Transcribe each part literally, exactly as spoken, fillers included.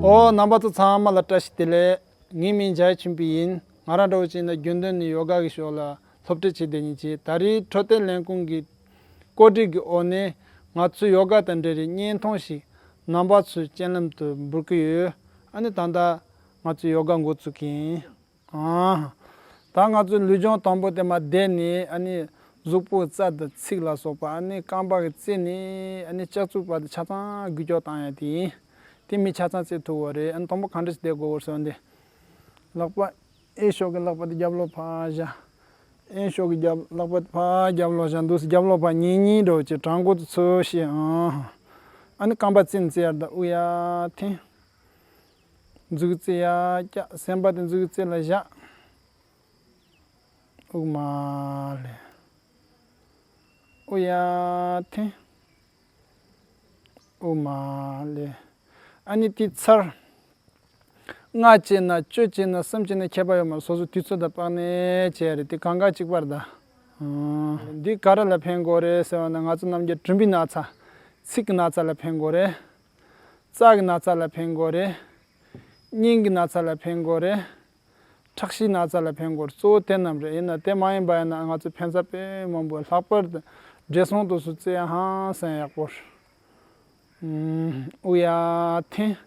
ཨོ། རྣམ་པ་ཚོ་ཚང་མ་ལ་བཀྲ་ཤིས་བདེ་ལེགས། ངའི་མིང་འཇའ་ཆེན་པོ་ཡིན། ང་རང་འདྲ་བོ་ཅིག་ན་རྒྱུན་ལྡན་ནས་ཡོ་ག་གི་ཕྱོགས་ལ་སློབ་ཁྲིད་བྱེད་བསྡད་མཁན་ཅིག་ད་རེས་འཕྲོད་བསྟེན་ལས་ཁུངས་ཀྱི་བཀོད་སྒྲིག་གི་འོག་ནས་ང་ཚོས་ཡོ་ག་དང་འབྲེལ་བའི་བརྙན་ཐུང་ཞིག་རྣམ་པ་ཚོའི་སྤྱན་ལམ་དུ་འབུལ་གྱི་ཡོད། ཨ་ནི་ད་ལྟ་ང་ཚོས་ཡོ་ག་འགོ་བཙུགས་ཀྱི་ཡིན། ཨ། ད་ང་ཚོའི་ལུས་སྦྱོང་དང་པོ་དེ་མར་བསྡད་ནས། ཨ་ནི་གཟུགས་པོའི་རྩ་དང་ཚིགས་ལ་སོགས་པ། ཨ་ནི་རྐང་པ་གི་རྩེ་ནས་ཨ་ནི་ལྕགས་ཚུགས་བར་དུ་ཆ་ཚང་འགུལ་སྐྱོད་བཏང་ཡ་དེ་ཡིན། དེ་མི་ཆ་ཚང་རྩེ་ཐུབ་པ་རེད། ཨ་ནི་དང་པོ་གང་འདྲ་ཞིག་བསྡད་དགོས་པར་སོང་སྟེ། ལག་པ་གཡས་ཕྱོགས་ཀྱི་ལག་པ་དེ་རྒྱབ་ལོགས་ཕར་བཞག་གཡོན་ཕྱོགས་ཀྱི་རྒྱབ་ལག་པ་དེ་ཕར་རྒྱབ་ལོགས་བཞག་འདུག་རྒྱབ་ལོགས་ཕར་གཉིས་གཉིས་འགྲོ་བྱས་བྲང་ཁོག་ཏུ་ཚུར་བཞག་ཨ་ནི་རྐང་པ་རྩེ་ནས་རྩེ་ཡར་ད་དབུགས་ཡར་འཐེན། མཛུབ་གུ་རྩེ་ཡར་བཀྱག་སེམས་པ་དེ་མཛུབ་གུ་རྩེ་ལ་བཞག་དབུགས་མར་ལེན། དབུགས་ཡར་འཐེན། དབུགས་མར་ལེན། ཨ་ནི་དེའི་ཚར། ལྔ་བྱས་ན་བཅུ་བྱས་ན་གསུམ་བྱས་ན་ཁྱད་པར་ཡོད་མ་རེད། སོ་སོའི་དུས་ཚོད་དང་དཔག་ནས་བྱས་རེད། དེ་གང་ག་གཅིག་པ་རེད་ད། འདི་ག་རེ་ལ་ཕན་གྱི་ཡོད་རེད་ཟེར་བ་ན། ང་ཚོ་ནམ་རྒྱུན་གྲུམ་པའི་ན་ཚ། ཚིགས་ཀྱི་ན་ཚ་ལ་ཕན་གྱི་ཡོད་རེད། རྩ་གི་ན་ཚ་ལ་ཕན་གྱི་ཡོད་རེད། སྙིང་གི་ན་ཚ་ལ་ཕན་གྱི་ཡོད་རེད། ཁྲག་ཤེད་ན་ཚ་ལ་ཕན་གྱི་ཡོད་རེད། གཙོ་བོ་དེ་རྣམས་རེད། ཡིན་ན་དེ་མ་ཡིན་པ་ཡིན་ན་ང་ཚོ་ཕན་ས་དཔེ་མང་པོ། ལྷག་པར་དུ་བགྲེས་སོང་དེ་ཚོ་རྩེ་ཡ་ཧང་སང་ཡག་པོ་རེད། ཨུམ། དབུགས་ཡར་འཐེན།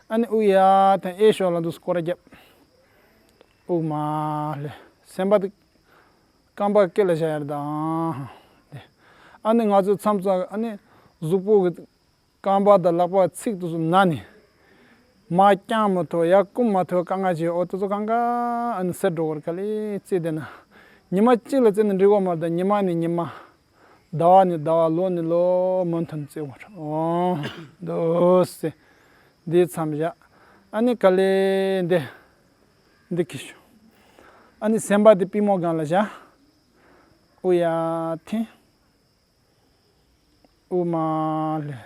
ཨ་ནི་དབུགས་ཡར་འཐེན། གཡས་ཕྱོགས་ལ་འདུག་སྐོར་ར་བརྒྱབ། དབུགས་མར་ལེན། སེམས་པ་དེ་རྐང་པ་སྐེ་ལ་བཞག་ཡ་རེད་ད། ཨ་ནི་ང་ཚོ་མཚམས་མཚམས་ཨ་ནི་གཟུགས་པོ་གི་རྐང་པ་དང་ལག་པ་ཚིགས་དེ་ཚོ་ན་ནས་མར་བརྐྱངས་མ་ཐུབ། ཡར་བསྐུམ་མ་ཐུབ། དཀའ་ངལ་ཅིག་འོ་དེ་ཚོ་གང་ག་ཨ་ནི་སེལ་འགྲོ་གི་རེད། ག་ལེ་རྩེ་བསྡད་ན། ཉི་མ་གཅིག་ལ་རྩེ་ན་འགྲིག་གི་མ་རེད་ད། ཉི་མ་ནས་ཉི་མ། ཟླ་བ་ནས་ཟླ་བ། ལོ་ནས་ལོ། མུ་མཐུད་རྩེ་དགོས་རེད། འོ། འདུག་སེ། འདིའི་མཚམས་བཞག་ཨ་ནི་ག་ལེ་འདི། འདི་གི་ཤོག་ཨ་ནི་སེམས་པ་དེ་པུས་མོ་སྒང་ལ་བཞག་དབུགས་ཡར་འཐེན། དབུགས་མར་ལེན།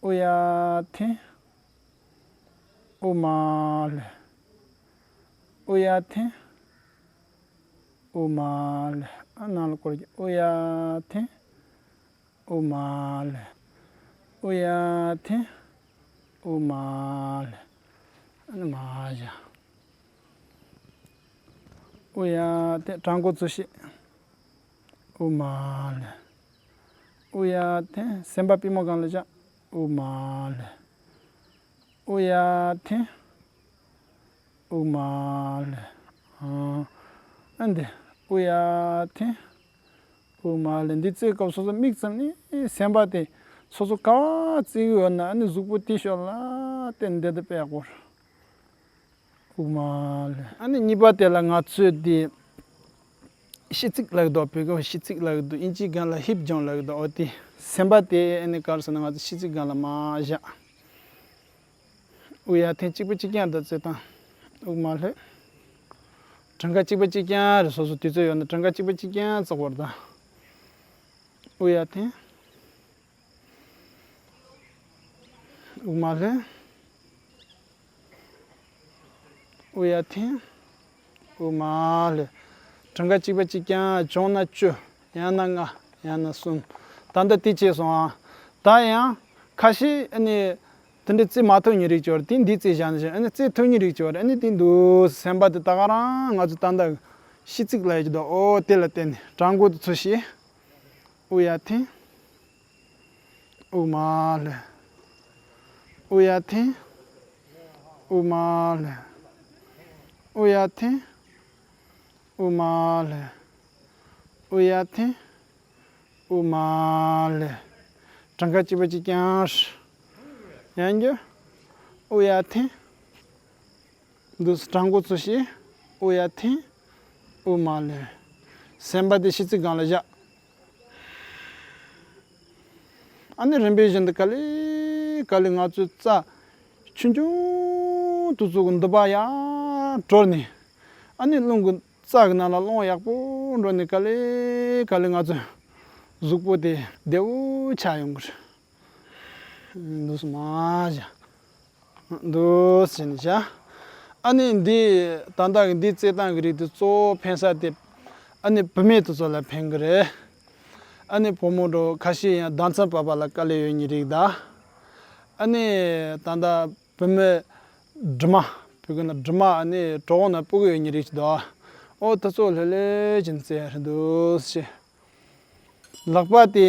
དབུགས་ཡར་འཐེན། དབུགས་མར་ལེན། དབུགས་ཡར་འཐེན། དབུགས་མར་ལེན། ཨ་ནང་ལ་སྐོར་གྱི། དབུགས་ཡར་འཐེན། དབུགས་མར་ལེན། དབུགས་ཡར་འཐེན། དབུགས་མར་ལེན། ཨ་ནི་མར་བཞག་དབུགས་ཡར་འཐེན། བྲང་ཁོག་ཚུར་བཤེད། དབུགས་མར་ལེན། དབུགས་ཡར་འཐེན། སེམས་པ་པུས་མོ་སྒང་ལ་བཞག་དབུགས་མར་ལེན། དབུགས་ཡར་འཐེན། དབུགས་མར་ལེན། ཨ་འདི། དབུགས་ཡར་འཐེན། དབུགས་མར་ལེན། འདི་རྩེ་སྐབས་སོ་སོ་མིག་བཙུམ་ནས་སེམས་པ་དེ་སོ་སོ་ག་པར་རྩེ་གི་ཡོད་ན། ཨ་ནི་གཟུགས་པོ་དེའི་ཕྱོགས་ལ་བལྟས་ནས་བསྡད་ན་དཔེ་ཡག་པོ་རེད། དབུགས་མར་ལེན། ཨ་ནི་གཉིས་པ་དེ་ལ་ང་ཚོས་དེ་གཤིས་ཚིག་ལབ་ཀྱི་འདུག་བོད་སྐད་གཤིས་ཚིག་ལབ་ཀྱི་འདུག་དབྱིན་ཇིའི་སྒང་ལ་ཧིབ་ཇོན་ལབ་ཀྱི་འདུག་འོ་དེ་སེམས་པ་དེ་ཨ་ནི་ག་རེ་ཟེར་ན། ང་ཚོ་གཤིས་ཚིག་སྒང་ལ་མར་བཞག་དབུགས་ཡར་འཐེན། གཅིག་པ་གཅིག་རྐྱང་དང་རྩེ་སྟངས། དབུགས་མར་ལེན། གྲངས་ཀ་གཅིག་པ་གཅིག་རྐྱང་རེད། སོ་སོ་དུས་ཚོད་ཡོད་ན་གྲངས་ཀ་གཅིག་པ་གཅིག་རྐྱང་བཙུགས་པ་རེད་ད། དབུགས་ཡར་འཐེན། དབུགས་མར་ལེན། དབུགས་ཡར་འཐེན། དབུགས་མར་ལེན། གྲངས་ཀ་གཅིག་པ་གཅིག་རྐྱང་། བྱུང་ན་བཅུ། ཡང་ན་ལྔ། ཡང་ན་གསུམ། ད་ལྟ་དེ་བྱས་སོང་ཨ། ད་ཡང་ཁ་ཤས་ཨ་ནི་དེ་འདྲ་རྩེ་མ་ཐུབ་མཁན་རིགས་ཅིག་ཡོད་རེད། དེ་འདི་རྩེ་བཞག་ནས་བཞག་ཨ་ནི་རྩེ་ཐུབ་མཁན་རིགས་ཅིག་ཡོད་རེད། ཨ་ནི་དེ་འདུག་སེམས་པ་དེ་ད་ག་རང་ང་ཚོ་ད་ལྟ་གཤིས་ཚིག་ལབ་ཡ་ཅིག་འདུག་འོ་དེ་ལ་བརྟེན་ནས་བྲང་ཁོག་ཏུ་ཚུར་བཤེད། དབུགས་ཡར་འཐེན། དབུགས་མར་ལེན། དབུགས་ཡར་འཐེན། དབུགས་མར་ལེན། དབུགས་ཡར་འཐེན། དབུགས་མར་ལེན། དབུགས་ཡར་འཐེན། དབུགས་མར་ལེན། གྲངས་ཀ་གཅིག་པ་གཅིག་རྐྱང་། ཡང་བསྐྱར། དབུགས་ཡར་འཐེན། འདུག་སེ་བྲང་ཁོག་ཚུར་བཤེད། དབུགས་ཡར་འཐེན། དབུགས་མར་ལེན། སེམས་པ་དེ་གཤིས་ཚིག་སྒང་ལ་བཞག་ཨ་ནི་རིམ་པས་བཞིན་དུ་ག་ལེ་ག་ལེ་ང་ཚོའི་རྩ་ཆུང་ཆུང་དེ་ཚོ་གི་མདུད་པ་ཡར་དྲོལ་ནས། ཨ་ནི་རླུང་གི་རྩ་གི་ནང་ལ་རླུང་ཡག་པོ་འགྲོ་ནས་ག་ལེ་ག་ལེ་ང་ཚོའི་གཟུགས་པོ་དེ་བདེ་བོ་ཆགས་ཡོང་གི་རེད། འདུག་སེ་མར་བཞག་འདུག་སེ་བྱས་ནས་བཞག་ཨ་ནི་འདི་ད་ལྟ་གི་འདི་རྩེ་སྟངས་ཀྱི་རིགས་དེ་གཙོ་བོ་ཕན་ས་དེ་ཨ་ནི་བུད་མེད་དེ་ཚོ་ལ་ཕན་གི་རེད། ཨ་ནི་བུ་མོ་འདྲ་བོ་ཁ་ཤས་ཡང་ཟླ་མཚན་བབས་པ་ལ་དཀའ་ལས་ཡོད་མཁན་རིགས་དང་། ཨ་ནི་ད་ལྟ་བུད་མེད་སྦྲིམ་མ། བོད་སྐད་ནང་སྦྲིམ་མ། ཨ་ནི་གྲོད་ཁོག་ནང་སྤུ་གུ་ཡོད་མཁན་རིགས་ཅིག་འདུག་ཨ། ཨོ་དེ་ཚོ་ལྷོད་ལྷོད་བྱས་ནས་བཙལ་ཡ་རེད་འདུག་ཟེར། ལག་པ་དེ་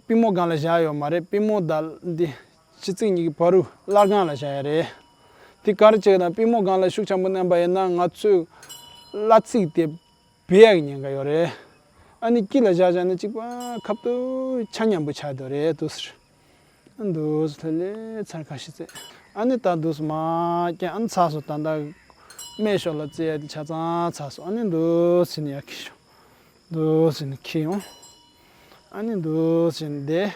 པུས་མོ་སྒང་ལ་བཞག་ཡོད་མ་རེད། པུས་མོ་དང་འདི་ཕྱི་ཚིགས་གཉིས་ཀྱི་བར་དུ་སླར་སྒང་ལ་བཞག་ཡ་རེད། དེ་ག་རེ་བྱེད་ན། པུས་མོ་སྒང་ལ་ཤུགས་ཆེན་པོ་མནན་པ་ཡིན་ན་ང་ཚོའི་སླ་ཚིགས་དེ་བུད་ཡག་གི་ཉེན་ཁ་ཡོད་རེད། ཨ་ནི་དཀྱིལ་ལ་བཞག་བཞག་ན་གཅིག་པ་ཁ་ཐུག་ཆ་མཉམ་པོ་ཆགས་འགྲོ་རེད་འདུག་ཟེར། ཨ་འདུག་ཟེར་ལས་ལས་ཚར་ཁ་ཤས་བཙལ། ཨ་ནི་ད་འདུག་ཟེར་མ་ཀྱང་ཨ་ནི་ཚར་སོང་། ད་ལྟ་སྨད་ཕྱོགས་ལ་བཙལ་ཡ་དེ་ཆ་ཚང་ཚར་སོང་། ཨ་ནི་འདུག་ཟེར་ནས་ཡར་འཁྱེར་ཤོག་འདུག་ཟེར་ནས་འཁྱེར་ཡོང་། ཨ་ནི་འདུག་ཟེར་ནས་བསྡད།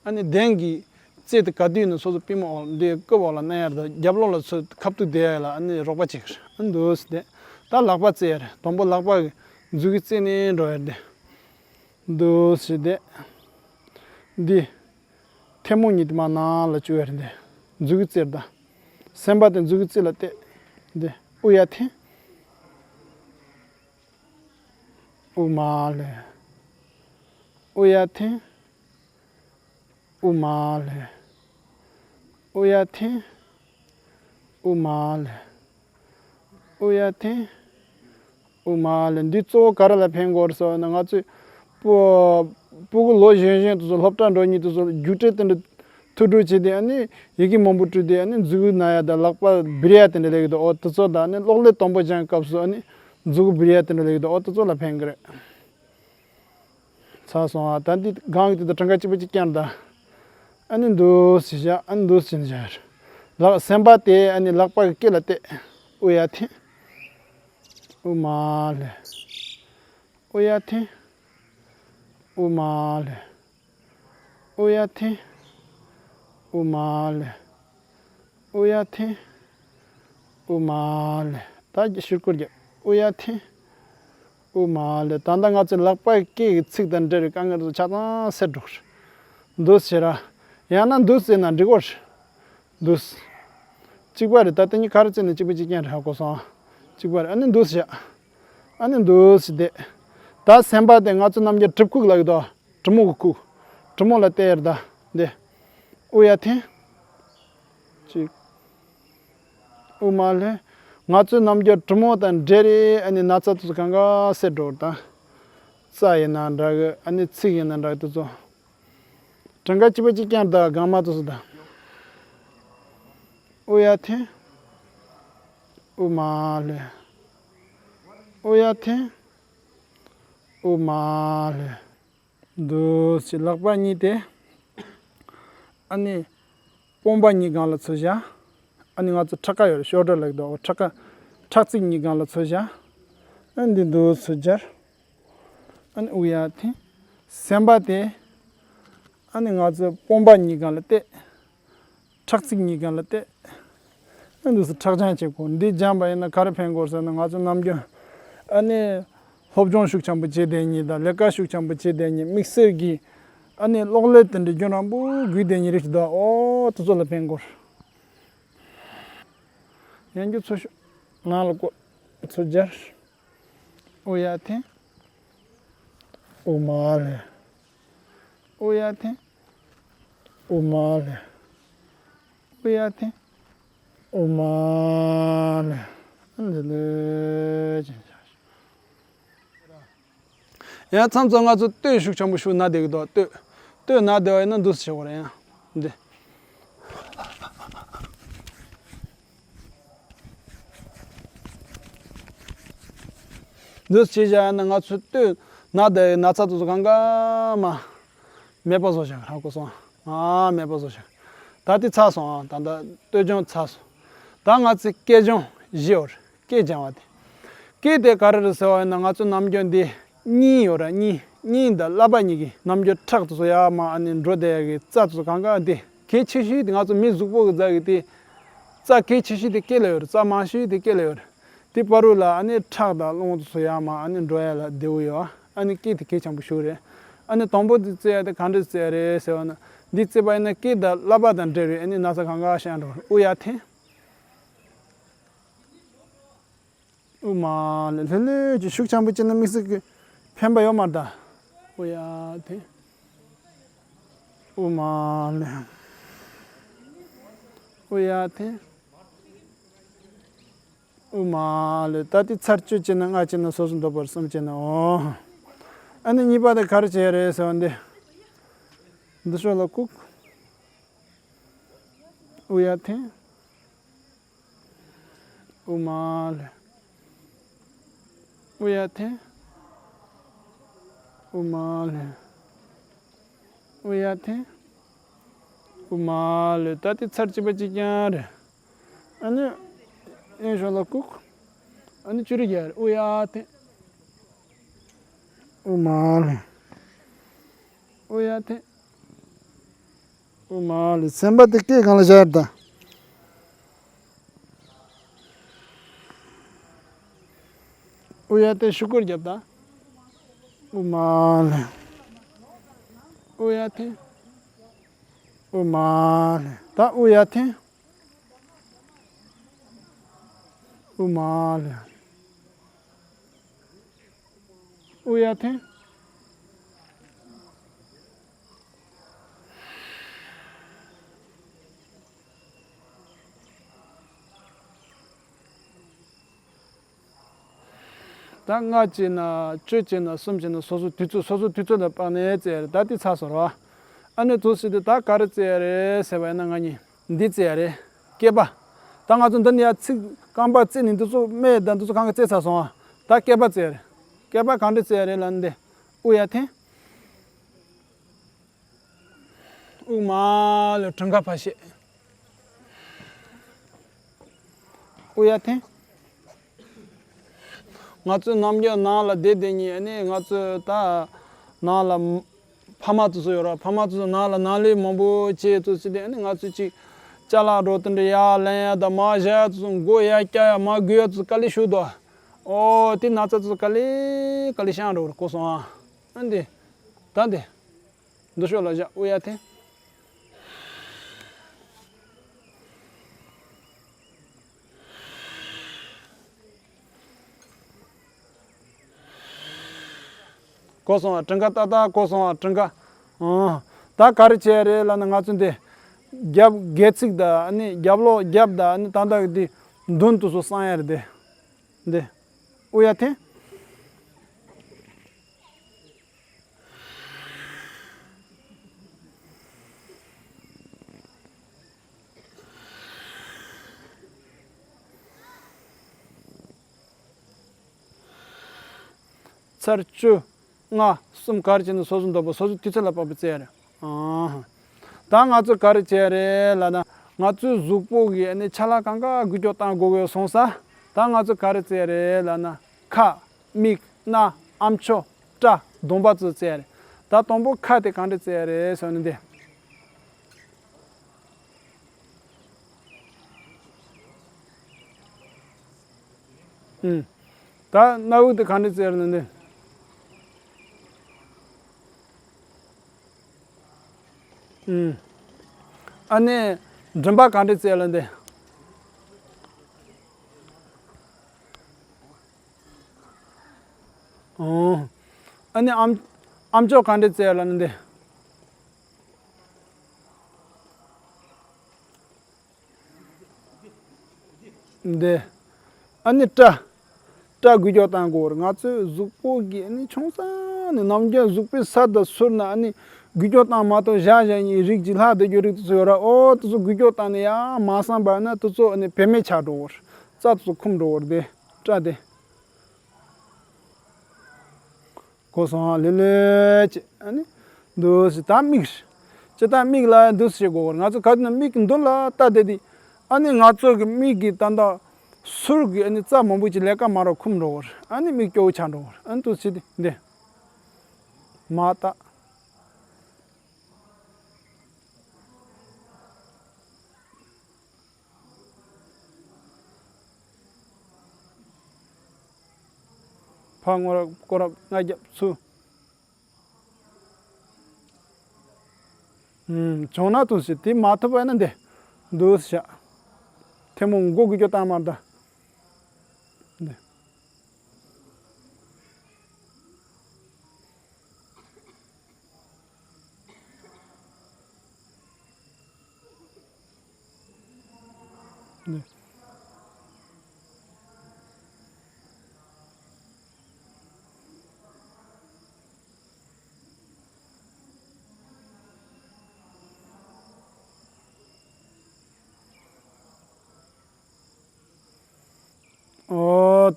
ཨ་ནི་གདན་གྱི་རྩེ་དེ་ག་དུས་ཡིན་ན་སོ་སོ་པུས་མོ་འོག་འདི་རྐུབ་འོག་ལ་མནན་ཡ་དང་རྒྱབ་ལོགས་ལ་ཚུར་ཁ་ཐུག་བསྡད་ཡ་ལ་ཨ་ནི་རོགས་པ་བྱེད་ཀྱི་རེད། ཨ་ནི་འདུག་ཟེར་བསྡད། ད་ལག་པ་བཙལ་ཡ་རེད། དང་པོ་ལག་པ་གི་མཛུབ་གུ་རྩེ་ནས་འགྲོ་ཡ་རེད། འདུག་ཟེར་བསྡད། འདི་ཐལ་མོ་གཉིས་དེ་མར་ནང་ལ་བཅུག་ཡ་རེད། འདི་མཛུབ་གུ་རྩེར་ད། སེམས་པ་དེ་མཛུབ་གུ་རྩེ་ལ་གཏད། འདི་དབུགས་ཡར་འཐེན། དབུགས་མར་ལེན། དབུགས་ཡར་འཐེན། དབུགས་མར་ལེན། དབུགས་ཡར་འཐེན། དབུགས་མར་ལེན། དབུགས་ཡར་འཐེན། དབུགས་མར་ལེན། འདི་གཙོ་བོ་ག་རེ་ལ་ཕན་གྱི་ཡོད་རེད་ཟེར་ན། ང་ཚོས་སྤུ་སྤུ་གུ་ལོ་གཞོན་གཞོན་དེ་ཚོ་སློབ་གྲྭ་འགྲོ་མཁན་དེ་ཚོ་རྒྱུགས་སྤྲོད་དེ་འདྲ་ཐུགས་སྤྲོ་བྱས་ཏེ་ཨ་ནི་ཡི་གེ་མང་པོ་བྲིས་ཏེ་ཨ་ནི་མཛུབ་གུ་ན་ཡ་དང་ལག་པ་འབུད་ཡ་དེ་འདྲ་ལས་ཀྱི་འདུག་འོ་དེ་ཚོ་དང་ཨ་ནི་གློག་ཀླད་དང་པོ་སྦྱང་སྐབས་སུ་ཨ་ནི་མཛུབ་གུ་འབུད་ཡ་དེ་འདྲ་ལས་ཀྱི་འདུག་འོ་དེ་ཚོ་ལ་ཕན་གྱི་རེད། ཚར་སོང་ཨ། ད་འདི་སྒང་གི་དེ་དང་གྲངས་ཀ་གཅིག་པ་གཅིག་རྐྱང་རེད་ད། ཨ་ནི་འདུག་སེ་བཞག་ཨ་ནི་འདུག་སེ་བཞག་ལག་སེམས་པ་དེ་ཨ་ནི་ལག་པ་གི་སྐེ་ལ་གཏད། དབུགས་ཡར་འཐེན། དབུགས་མར་ལེན། དབུགས་ཡར་འཐེན། དབུགས་མར་ལེན། དབུགས་ཡར་འཐེན། དབུགས་མར་ལེན། དབུགས་ཡར་འཐེན། དབུགས་མར་ལེན། ད་ཕྱིར་སྐོར་རྒྱབ། དབུགས་ཡར་འཐེན། དབུགས་མར་ལེན། ད་ལྟ་ང་ཚོའི་ལག་པའི་སྐེ་གི་ཚིགས་དང་འབྲེལ་བའི་དཀའ་ངལ་ཚོ་ཆ་ཚང་སེལ་འགྲོ་གི་རེད། འདུག་སེ་ར། ཡང་ན་འདུག་སེ་ན་འགྲིག་གོ་རེད། འདུག་སེ། གཅིག་པ་རེད། ད་ལྟ་གཉིས་ག་རེ་བྱས་ན་གཅིག་པ་གཅིག་རྐྱང་རེད། ཧ་གོ་སོང་ཨ། གཅིག་པ་རེད། ཨ་ནི་འདུག་སེ་བཞག་ཨ་ནི་འདུག་སེ་བསྡད། ད་སེམས་པ་དེ་ང་ཚོ་རྣམ་རྒྱལ་གྲིབ་ཁུག་ལབ་ཀྱི་འདུག་གྲི་མོ་གི་ཁུག་གྲི་མོ་ལ་གཏད་ཡར་ད། འདི། དབུགས་ཡར་འཐེན། གཅིག་དབུགས་མར་ལེན། ང་ཚོའི་རྣམ་རྒྱལ་གྲི་མོ་དང་འབྲེལ་རེད། ཨ་ནི་ན་ཚ་དེ་ཚོ་གང་ག་སེལ་འགྲོ་ད། རྩ་ཡིན་ན་འདྲ་གི་ཨ་ནི་ཚིགས་ཡིན་ན་འདྲ་གི་དེ་ཚོ། གྲངས་ཀ་གཅིག་པ་གཅིག་རྐྱང་ད་སྒང་མ་དེ་ཚོ་ད། དབུགས་ཡར་འཐེན། དབུགས་མར་ལེན། དབུགས་ཡར་འཐེན། དབུགས་མར་ལེན། འདུག་སེ་ལག་པ་གཉིས་དེ། ཨ་ནི། པུས་མོ་གཉིས་སྒང་ལ་ཚུར་བཞག་ཨ་ནི་ང་ཚོ་ཕྲག་ཁ་ཡོད་རེད། ཤོལ་ཌར་ལབ་ཀྱི་འདུག་ཕྲག་ཁ། ཕྲག་ཚིགས་གཉིས་སྒང་ལ་ཚུར་བཞག་ཨ་ནི་འདི་འདུག་སེ་སྦྱར། ཨ་ནི་དབུགས་ཡར་འཐེན། སེམས་པ་དེ། ཨ་ནི་ང་ཚོ་པུས་མོ་གཉིས་སྒང་ལ་གཏད། ཕྲག་ཚིགས་གཉིས་སྒང་ལ་གཏད། ཨ་འདུག་སེ་ཁྲག་སྦྱང་བྱེད་དགོས། འདི་སྦྱངས་པ་ཡིན་ན་ག་རེ་ཕན་གོ་ཟེར་ན། ང་ཚོ་ནམ་རྒྱུན་ཨ་ནི་སློབ་སྦྱོང་ཤུགས་ཆེན་པོ་བྱེད་བསྡད་མཁན་དང་ལས་ཀ་ཤུགས་ཆེན་པོ་བྱེད་བསྡད་མཁན། དམིགས་བསལ་གྱིས་ཨ་ནི་གློག་ཀླད་དེ་འདྲ་རྒྱུན་རིང་པོ་སྒུག་བསྡད་མཁན་རིགས་ཤིག་འདུག་ཨོ་དེ་ཚོ་ལ་ཕན་གོ། ཡང་རྒྱུ་ཚུར་ཤོག་ནང་ལ་བསྐོར། ཚུར་སྦྱར། དབུགས་ཡར་འཐེན། དབུགས་མར་ལེན། དབུགས་ཡར་འཐེན། དབུགས་མར་ལེན། དབུགས་ཡར་འཐེན། དབུགས་མར་ལེན། འདི་ལོས་ཅན་བྱ། ཡང་མཚམས་མཚམས་ང་ཚོ་སྟོད་ཤུགས་ཆེན་པོ་ཤུགས་ན་བསྡད་ཀྱི་འདུག་སྟོད། སྟོད་ན་བསྡད་པ་ཡིན་ན་འདུག་སེ་བྱེད་དགོས་རེད། ཡང་འདི། འདུག་སེ་བྱས་བཞག་ཡིན་ན་ང་ཚོ་སྟོད་ན་བསྡད་ན་ཚ་དེ་ཚོ་གང་ག་མ། མེད་པ་བཟོ་བཞག་ཧ་གོ་སོང་། ཨ་མེད་པ་བཟོ་བཞག་ད་དེ་ཚར་སོང་། ཨ་ད་ལྟ་སྟོད་སྦྱོང་ཚར་སོང་། ད་ང་ཚོས་སྐེ་སྦྱོང་བཞི་ཡོད་རེད། སྐེ་སྦྱང་བ་དེ། སྐེ་དེ་ག་རེ་རེད་ཟེར་བ་ཡིན་ན། ང་ཚོ་ནམ་རྒྱུན་འདི་སྙིང་ཡོད་ར། སྙིང་། སྙིང་དང་ཀླད་པ་གཉིས་ཀྱི་ནམ་རྒྱུན་ཁྲག་དེ་ཚོ་ཡར་མར་ཨ་ནི་འགྲོ་བསྡད་ཡ་གི་རྩ་དེ་ཚོ་གང་ག་དེ། གལ་ཆེ་ཤོས་དེ་ང་ཚོ་མི་གཟུགས་པོ་གི་རྩ་གི་དེ། རྩ་གལ་ཆེ་ཤོས་དེ་སྐེ་ལ་ཡོད་རེད། རྩ་མང་ཤོས་དེ་སྐེ་ལ་ཡོད་རེད། དེ་བར་དུ་ལ་ཨ་ནི་ཁྲག་དང་རླུང་དེ་ཚོ་ཡར་མར་ཨ་ནི་འགྲོ་ཡ་ལ་བདེ་བོ་ཡོད། ཨ་ནི་སྐེ་དེ་གལ་ཆེན་པོ་ཞིག་རེད། ཨ་ནི་དང་པོ་དེ་བཙལ་ཡ་དེ་ག་འདྲ་བཙལ་ཡ་རེད་ཟེར་བ་ན། འདི་བཙལ་བ་ཡིན་ན་སྐེ་དང་ཀླད་པ་དང་འབྲེལ་བའི་ཨ་ནི་ན་ཚ་གང་ག་ཤར་འགྲོ་རེད། དབུགས་ཡར་འཐེན། དབུགས་མར་ལེན། ལྷོད་ལྷོད་ཀྱིས། ཤུགས་ཆེན་པོ་བྱས་ན་དམིགས་བསལ་གྱི་ཕན་པ་ཡོད་མ་རེད་ད། དབུགས་ཡར་འཐེན། དབུགས་མར་ལེན། དབུ་ཡར་འཐེན། དབུ་མར་ལུས། ད་དེ་ཚར་བཅུ་བྱས་ན། ལྔ་བྱས་ན། སོ་སོ་འདོད་པར་གསུམ་བྱས་ན། འོ། ཨ་ནི་གཉིས་པ་དེ་ག་རེ་བྱས་རེད་ཟེར་བ་འདི། འདི་ཕྱོགས་ལ་བཀུག། དབུ་ཡར་འཐེན། དབུ་མར་ལུས། དབུ་ཡར་འཐེན། དབུ་མར་ལུས། དབུ་ཡར་འཐེན། དབུ་མར་ལུས། ད་དེ་ཚར་གཅིག་པ་གཅིག་རྐྱང་རེད། ཨ་ནི་གཡོན་ཕྱོགས་ལ་བཀུག། ཨ་ནི་བཅུ་རེ་བརྒྱབ་རེད། དབུ་ཡར་འཐེན། དབུ་མར་ལུས། དབུ་ཡར་འཐེན། དབུ་མར་ལུས། སེམས་པ་དེ་སྐེ་སྒང་ལ་བཞག་ད། དབུ་ཡར་འཐེན། ཤུགས་སྐོར་བརྒྱབ་ད། དབུ་མར་ལུས། དབུ་ཡར་འཐེན། དབུ་མར་ལུས། ད་དབུ་ཡར་འཐེན། དབུ་མར་ལུས། དབུ་ཡར་འཐེན། ད་ལྔ་བྱས་ན། བཅུ་བྱས་ན། གསུམ་བྱས་ན། སོ་སོ་དུས་ཚོད། སོ་སོ་དུས་ཚོད་ལ་དཔགས་ནས་རྩེ་ཡ་རེད། ད་དེ་ཚར་སོང་ར། ཨ་ནི་དུས་ཚོད་དེ་ད་ག་རེ་རྩེ་ཡ་རེད་ཟེར་བ་ཡིན་ན། ང་གཉིས་འདི་རྩེ་ཡ་རེད། སྐེད་པ། ད་ང་ཚོ་འདི་ནས་ཡར་ཚིགས་རྐང་པ་རྩེ་ནས། འདི་ཚོ་སྨད་དང་འདི་ཚོ་གང་ག་རྩེ་ཚར་སོང་ཨ། ད་སྐེད་པ་རྩེ་ཡ་རེད། སྐེད་པ་གང་འདྲ་རྩེ་ཡ་རེད་ལབ་ན་འདི། དབུ་ཡར་འཐེན། དབུ་མར་ལུས། གྲངས་ཀ་ཕར་བཤད། དབུ་ཡར་འཐེན། ང་ཚོའི་ནམ་རྒྱུན་ནང་ལ་བསྡད་བསྡད་མཁན་ནི། ང་ཚོའི་ད་ནང་ལ་ཕ་མ་དེ་ཚོ་ཡོད་ར། ཕ་མ་དེ་ཚོ་ནང་ལ་ནང་ལས་མང་པོ་བྱས་ཚོ་ཅི་དེ། ཨ་ནི་ང་ཚོས་ཅིག་ཅ་ལག་འདྲ་དེ་འདྲ་ཡར་ལེན་ཡ་དང་། མར་བཞག་ཡ་དེ་ཚོ། མགོ་ཡར་བཀྱག་ཡ། མར་སྒུར་ཡ་དེ་ཚོ་དཀའ་ལས་ཤོར་འདུག། ཨོ། དེ་ན་ཚ་དེ་ཚོ་དཀའ་ལས་དཀའ་ལས་བཤད་འགྲོ་གི་རེད། གོ་སོང་ཨ། ཨ་འདི། ད་འདི། འདི་ཕྱོགས་ལ་བཞག། དབུ་ཡར་འཐེན། གོ་སོང་ཨ། གྲངས་ཀ་ཏག་ཏག་གོ་སོང་ཨ། གྲངས་ཀ། ཨང་། ད་ག་རེ་བྱས་རེད་ལབ་ན། ང་ཚོ་འདི་རྒྱབ་སྒལ་ཚིགས་དང་། ཨ་ནི་རྒྱབ་ལོགས་རྒྱབ་དང་། ཨ་ནི་ད་ལྟ་འདི་མདུན་དེ་ཚོ་གསང་ཡ་རེད། འདི། འདི། དབུ་ཡར་འཐེན། ཚར་བཅུ། ལྔ། གསུམ། ག་རེ་བྱས་ན་སོ་སོ་འདོད་པ། སོ་སོ་དུས་ཚོད་ལ་དཔག་པའི་རྩེ་ཡ་རེད། ཨང་། ད་ང་ཚོས་ག་རེ་བྱས་རེད་ལབ་ན། ང་ཚོའི་གཟུགས་པོ་གི་ཨ་ནི་ཆ་ལག་གང་ག་འགུལ་སྐྱོད་བཏང་དགོས་ཀྱི་སོང་ཙང་། ད་ང་ཚོས་ག་རེ་རྩེ་ཡ་རེད་ལབ་ན། ཁ། མིག། སྣ། ཨ་མཆོག། སྐྲ། གདོང་པ་ཚོ་རྩེ་ཡ་རེད། ད་དང་པོ་ཁ་དེ་གང་འདྲ་རྩེ་ཡ་རེད་ཟེར་ན་འདི། ཨུམ། ད་སྣ་བུག་དེ་གང་འདྲ་རྩེ་ཡ་རེད་ན་འདི། ཨུམ། ཨ་ནི་མགྲིན་པ་གང་འདྲ་རྩེ་ཡ་རེད་འདི། ཨོ། ཨ་ནི་ཨམ། ཨ་མཆོག་གང་འདྲ་རྩེ་ཡ་རེད་ན་འདི། འདི། ཨ་ནི་སྐྲ། སྐྲ་འགུལ་སྐྱོད་བཏང་དགོས་རེད། ང་ཚོའི་གཟུགས་པོ་གི་ཨ་ནི་ཆུང་ས་ནས་ནམ་རྒྱུན་གཟུགས་པོའི་ས་དང་ཟུར་ན་ཨ་ནི་འགུལ་སྐྱོད་བཏང་མ་གཏོགས་བཞག་བཞག་ནས་རིགས་ཅིག་ལྷག་བསྡད་རྒྱུ་རིགས་དེ་ཚོ་ཡོད་ར། ཨོ་དེ་ཚོ་འགུལ་སྐྱོད་བཏང་ནས་ཡར་མ་སངས་པ་ན་དེ་ཚོ་ཨ་ནི་བེད་མེད་ཆགས་འགྲོ་གི་རེད། རྩ་དེ་ཚོ་འཁུམས་འགྲོ་གི་རེད། དེ་སྐྲ་དེ། གོ་སོང་ཨ། ལེ་ལེ་བྱས་ཨ་ནི་འདུག་སེ། ད་མིག་ཅི་ལྟར་མིག་ལ་འདུག་སེ་བྱེད་དགོས་པར། ང་ཚོ་ག་དུས་ན་མིག་གི་མདུན་ལ་ལྟ་བསྡད་དེ། ཨ་ནི་ང་ཚོ་གི་མིག་གི་ད་ལྟ་ཟུར་གི་ཨ་ནི་རྩ་མང་པོ་ཅིག་ལས་ཀ་མ་རག་འཁུམས་འགྲོ་བར། ཨ་ནི་མིག་སྐྱོ་བོ་ཆགས་འགྲོ་བར། ཨ་ནི་འདུག་སེ་བྱས་ཏེ་འདི་མར་ལྟ། ཕར་སྔོན་རབས་སྐོར་རབས་ལྔ་བརྒྱབ་ཚུར། ཨུམ། བྱུང་ན་འདུག་སེ། དེ་མ་ཐུབ་པ་ཡིན་ན་འདི་འདུག་སེ་བཞག། ཐལ་མོ་མགོ་འགུལ་སྐྱོད་བཏང་མ་ད། འདི། ཨོ་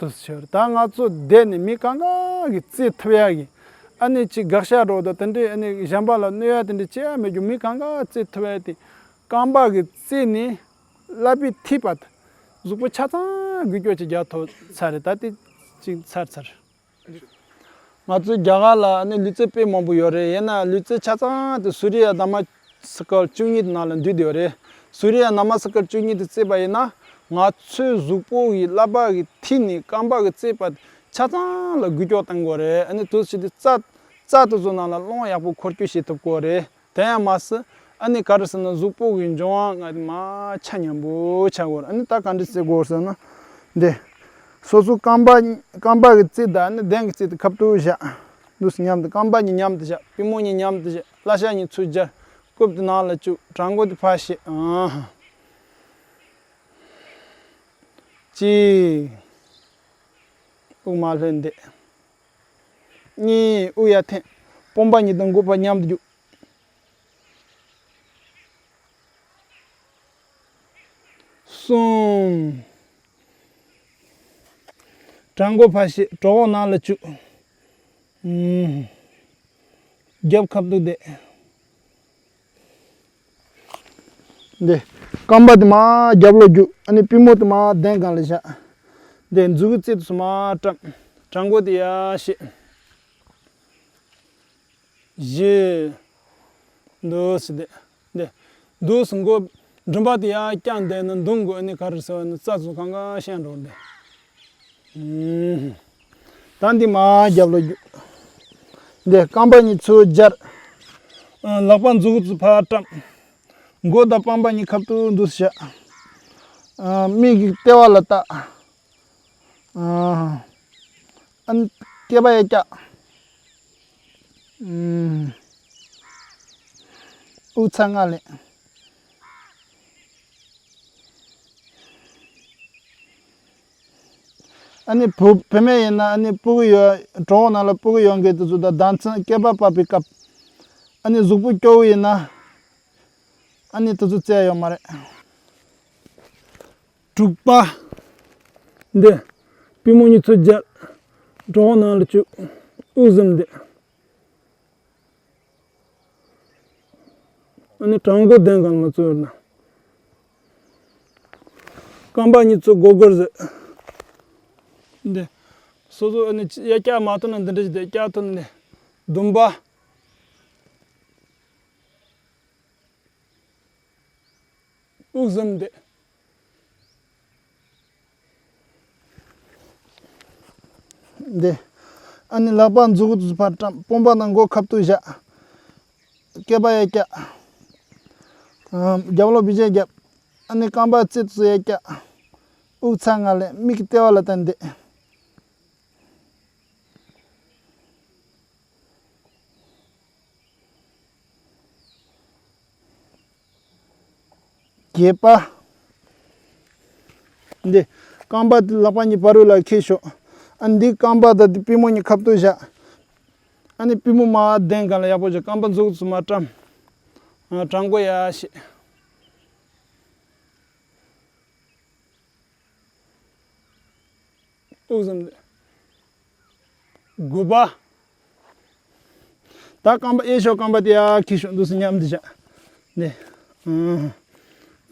དེ་ཟེར། ད་ང་ཚོ་བསྡད་ནས་མི་གང་ག་གིས་རྩེ་ཐུབ་ཡག་གི། ཨ་ནི་ཅིག་དགག་བྱ་རོ་དང་དེ་འདྲས། ཨ་ནི་གཞན་པ་ལ་གནོད་ཡ་དེ་འདྲས་བྱེད་ཡ་མེད་རྒྱུ། མི་གང་ག་རྩེ་ཐུབ་ཡ་དེ། རྐང་པ་གི་རྩེ་ནས་ཀླད་པའི་མཐིལ་བར་གཟུགས་པོ་ཆ་ཚང་འགུལ་སྐྱོད་ཅིག་རྒྱག་ཐུབ་ཚར་རེད། ད་དེ་ཅིག་ཚར་ཚར། ང་ཚོའི་རྒྱ་གར་ལ་ནི་ལུས་རྩལ་དཔེ་མང་པོ་ཡོད་རེད། ཡིན་ན་ལུས་རྩལ་ཆ་ཚང་དེ་སུ་རི་ཡ་ན་མ་སི་ཀར་བཅུ་གཉིས་དེ་ནང་ལ་འདུས་ཡོད་རེད། སུ་རི་ཡ་ན་མ་སི་ཀར་བཅུ་གཉིས་དེ་རྩེས་པ་ཡིན་ན། ང་ཚོའི་གཟུགས་པོ་གི་ཀླད་པ་གི་མཐིལ་ནས་རྐང་པ་གི་རྩེ་བར་ཆ་ཚང་ལ་འགུལ་སྐྱོད་གཏོང་དགོས་རེད། ཨ་ནི་དུས་ཕྱིས་དེ་རྩ་རྩ་དེ་ཚོ་ནང་ལ་རླུང་ཡག་པོ་འཁོར་སྐྱོད་བྱེད་ཐུབ་དགོས་རེད། དེ་ཡང་མ་ཟད། ཨ་ནི་ག་རེ་ཟེར་ན། གཟུགས་པོ་གི་འབྱུང་བ་ལྔ་དེ་མར་ཆ་མཉམ་པོ་ཆ་དགོས་རེད། ཨ་ནི་ད་ག་འདྲ་བྱེད་དགོས་ཟེར་ན། འདི། སོ་སོ་རྐང་པ་རྐང་པ་གི་རྩེ་དང་ཨ་ནི་གདན་གྱི་རྩེ་དེ་ཁ་ཐུག་བཞག་འདུག་སེ་མཉམ་དུ། རྐང་པ་གཉིས་མཉམ་དུ་བཞག་པུས་མོ་གཉིས་མཉམ་དུ་བཞག་བརླ་ཤ་གཉིས་ཚུར་སྦྱར། རྐུབ་དེ་ནང་ལ་བཅུག་དྲང་པོ་དེ་ཕར་བཤེད། ཨ། གཅིག་དབུགས་མར་ལྷོད་འདེད། གཉིས། དབུགས་ཡར་འཐེན། དཔུང་པ་གཉིས་དང་མགོ་ཕར་མཉམ་དུ་རྒྱུག་གསུམ། བྲང་ཁོག་ཕར་བཤེད། གྲོད་ཁོག་ནང་ལ་བཅུག་ཨུམ། རྒྱབ་ཁ་ཐུག་བསྡད། འདི། རྐང་པ་དེ་མར་རྒྱབ་ལོག་རྒྱུག་ཨ་ནི་པུས་མོ་དེ་མར་གདན་སྒང་ལ་བཞག་འདི། མཛུབ་གུ་རྩེ་དེ་ཚོ་མར་བཀྲམ། བྲང་ཁོག་དེ་ཡར་བཤེད། བཞི། འདུག་སེ་བསྡད། འདི། འདུག་སེ་མགོ་མགྲིན་པ་དེ་ཡར་བརྐྱངས་བསྡད་ན་མདུང་དགོས། ཨ་ནི་ག་རེ་ཟེར་བ་ནི་རྩ་ཚོ་གང་ག་ཤན་འགྲོ་འདི། ཨུམ། ད་འདི་མར་རྒྱབ་ལོག་རྒྱུག་འདི་རྐང་པ་གཉིས་ཚུར་སྦྱར། ཨ། ལག་པ་མཛུབ་གུ་ཚོ་ཕར་བཀྲམ། མགོ་དང་པང་པ་གཉིས་ཁ་ཐུག་འདུག་སེ་བཞག་ཨ། མིག་གི་ལྟེ་བ་ལ་ལྟ། ཨ། ཨ་ནི་སྐེད་པ་ཡར་བཀྱག་ཨུམ། དབུགས་ཚ་ང་ལེན། ཨ་ནི་བུ་བུད་མེད་ཡིན་ན་ཨ་ནི་སྤུ་གུ་ཡོད། གྲོད་ཁོག་ནང་ལ་སྤུ་གུ་ཡོད་མཁན་དེ་ཚོ་དང་ཟླ་མཚན་སྐེད་པ་བབས་པའི་སྐབས། ཨ་ནི་གཟུགས་པོ་སྐྱོ་བོ་ཡིན་ན། ཨ་ནི་དེ་ཚོ་རྩེ་ཡོད་མ་རེད། དྲུག་པ། འདི། པུས་མོ་གཉིས་ཚུར་སྦྱར། གྲོད་ཁོག་ནང་ལ་བཅུག་དབུགས་ཟིན་བསྡད། ཨ་ནི་བྲང་ཁོག་གདན་སྒང་ལ་བཙུགས་ཡོད་ན། རྐང་པ་གཉིས་ཚུར་སྒོར་སྒོར་བཟོས། འདི། སོ་སོ་ཨ་ནི་ཡར་བཀྱག་མ་ཐུབ་ན་འདི་འདྲ་ཞིག་བསྡད། བཀྱག་ཐུབ་ན་འདི། བདུན་པ། དབུགས་ཟིན་བསྡད། འདི། ཨ་ནི་ལག་པ་མཛུབ་གུ་ཚོ་ཕར་བཀྲམ། དཔུང་པ་དང་མགོ་ཁ་ཐུག་བཞག་སྐེད་པ་ཡར་བཀྱག་ཨ། རྒྱབ་ལོག་བི་ཇེ་རྒྱབ། ཨ་ནི་རྐང་པ་རྩེ་ཚོ་ཡར་བཀྱག་དབུགས་ཚ་ང་ལེན། མིག་གི་ལྟེ་བ་ལ་ལྟ་བསྡད། བརྒྱད་པ། འདི། རྐང་པ་དེ་ལག་པ་གཉིས་བར་དུ་ལ་འཁྱེར་ཤོག་ཨ། འདི་རྐང་པ་དང་འདི་པུས་མོ་གཉིས་ཁ་ཐུག་བཞག་ཨ་ནི་པུས་མོ་མར་གདན་སྒང་ལ་ཡག་པོ་བཞག་རྐང་པ་མཛུབ་གུ་ཚོ་མར་བཀྲམ། ཨ། བྲང་ཁོག་ཡར་བཤེད། དབུགས་ཟིན་བསྡད། དགུ་པ། ད་རྐང་པ་གཡས་ཕྱོགས་རྐང་པ་དེ་ཡར་འཁྱེར་ཤོག་འདུག་སེ་མཉམ་དུ་བཞག་འདི།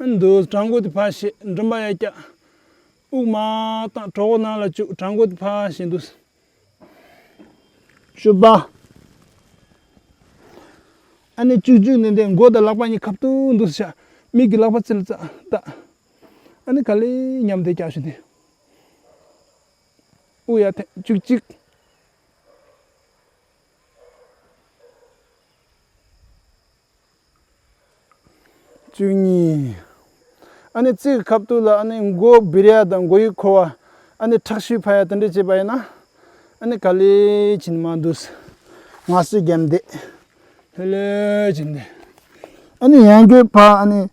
ཨ། འདུག་བྲང་ཁོག་དེ་ཕར་བཤེད། མགྲིན་པ་ཡར་བཀྱག་དབུགས་མར་བཏང་། གྲོད་ཁོག་ནང་ལ་བཅུག་བྲང་ཁོག་དེ་ཕར་བཤེད་འདུག་བཅུ་པ། ཨ་ནི་བཅུ་གཅིག་ནས་འདི་མགོ་དང་ལག་པ་གཉིས་ཁ་ཐུག་འདུག་སེ་བཞག་མིག་གི་ལག་པ་རྩེ་ལ་ལྟ། ཨ་ནི་ག་ལེར་མཉམ་དུ་བཀྱག་ཤོག་འདི། དབུགས་ཡར་འཐེན། བཅུ་གཅིག་བཅུ་གཉིས། ཨ་ནི་རྩེ་གི་ཁ་ཐུག་ལ་ཨ་ནི་མགོ་སྦིར་ཡ་དང་མགོ་ཡུ་འཁོར་བ། ཨ་ནི་ཁྲག་ཤུགས་འཕར་ཡ་དེ་འདྲ་བྱས་པ་ཡིན་ན། ཨ་ནི་ག་ལེར་བྱས་ནས་མར་འདུག་སེ་ངལ་གསོ་བརྒྱབ་བསྡད། ལྷོད་ལྷོད་བྱས་ནས། ཨ་ནི་ཡང་སྒོས་ཕར་ཨ་ནི་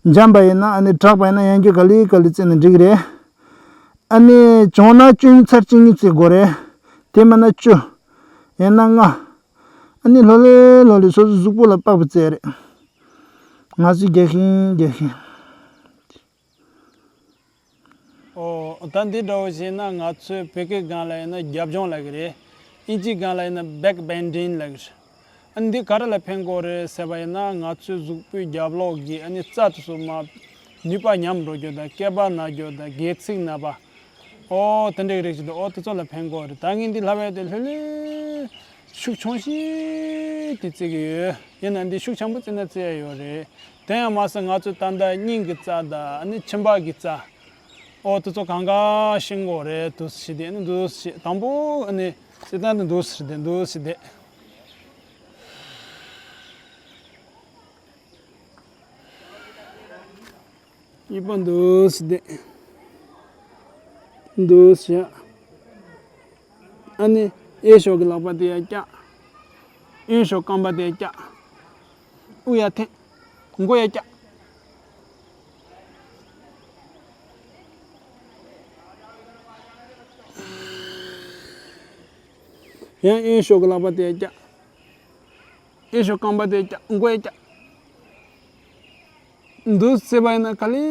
འཇམ་པ་ཡིན་ན་ཨ་ནི་དྲག་པ་ཡིན་ན་ཡང་རྒྱུ་ག་ལེ་ག་ལེ་བརྩེས་ན་འགྲིག་གི་རེད། ཨ་ནི་བྱུང་ན་བཅུ་གཉིས་ཚར་གཅིག་གཉིས་བརྩེ་དགོས་རེད། དེ་མིན་ན་བཅུ། ཡང་ན་ལྔ། ཨ་ནི་ལྷོད་ལྷོད་ལྷོད་ལྷོད་སོ་སོའི་གཟུགས་པོ་ལ་དཔག་པའི་རྩལ་རེད། ང་ཚོས་རྒྱག་ཤིང་རྒྱག་ཤིང་། ཨོ། ད་འདི་འདྲ་བོ་བྱས་ན་ང་ཚོའི་བོད་སྐད་སྒང་ལ་ཡིན་ན་རྒྱབ་ལྗོངས་ལབ་ཀྱི་རེད། ཨིན་ཇིའི་སྒང་ལ་ཡིན་ན་back bending ལབ་ཀྱི་རེད། ཨ་ནི་འདི་ག་རེ་ལ་ཕན་གྱི་ཡོད་རེད་ཟེར་བ་ཡིན་ན། ང་ཚོའི་གཟུགས་པོའི་རྒྱབ་ལོགས་ཀྱི་ཨ་ནི་རྩ་དེ་ཚོ་མར་ནུས་པ་ཉམས་འགྲོ་རྒྱུ་དང་། སྐེད་པ་ན་རྒྱུ་དང་། སྒལ་ཚིགས་ན་བ། ཨོ་དེ་འདྲའི་རིགས་ཅིག་འདུག་ཨོ་དེ་ཚོ་ལ་ཕན་གྱི་ཡོད་རེད། ད་ངས་འདི་ལབ་ཡ་དེ་ལྷོད་ལྷོད་ཤུགས་ཆུང་ཤོས་དེ་བརྩི་གི་ཡོད། ཡིན་ན་འདི་ཤུགས་ཆེན་པོ་བརྩིས་ན་བརྩི་ཡ་ཡོད་རེད། དེ་ཡང་མ་ཟད་ང་ཚོས་ད་ལྟ་སྙིང་གི་རྩ་དང་ཨ་ནི་མཆིན་པ་གི་རྩ། ཨོ་དེ་ཚོ་གང་ག་ཤེས་དགོས་རེད། འདུག་སེ་བྱས་ཏེ་ཨ་ནི་འདུག་སེ་བྱས། དང་པོ་ཨ་ནི་སྲིད་ཐང་དུ་འདུག་སེ་བྱས་ཏེ་འདུག་སེ་བྱས་ཏེ། གཉིས་པ་འདུག་སེ་བསྡད། འདུག་སེ་བཞག་ཨ་ནི་གཡས་ཕྱོགས་ཀྱི་ལག་པ་དེ་ཡར་བཀྱག་གཡོན་ཕྱོགས་རྐང་པ་དེ་ཡར་བཀྱག་དབུགས་ཡར་འཐེན། མགོ་ཡར་བཀྱག་ཡང་གཡོན་ཕྱོགས་ཀྱི་ལག་པ་དེ་ཡར་བཀྱག་གཡས་ཕྱོགས་རྐང་པ་དེ་བཀྱག་མགོ་ཡར་བཀྱག་འདུག་སེ་བྱས་པ་ཡིན་ན་ག་ལེ་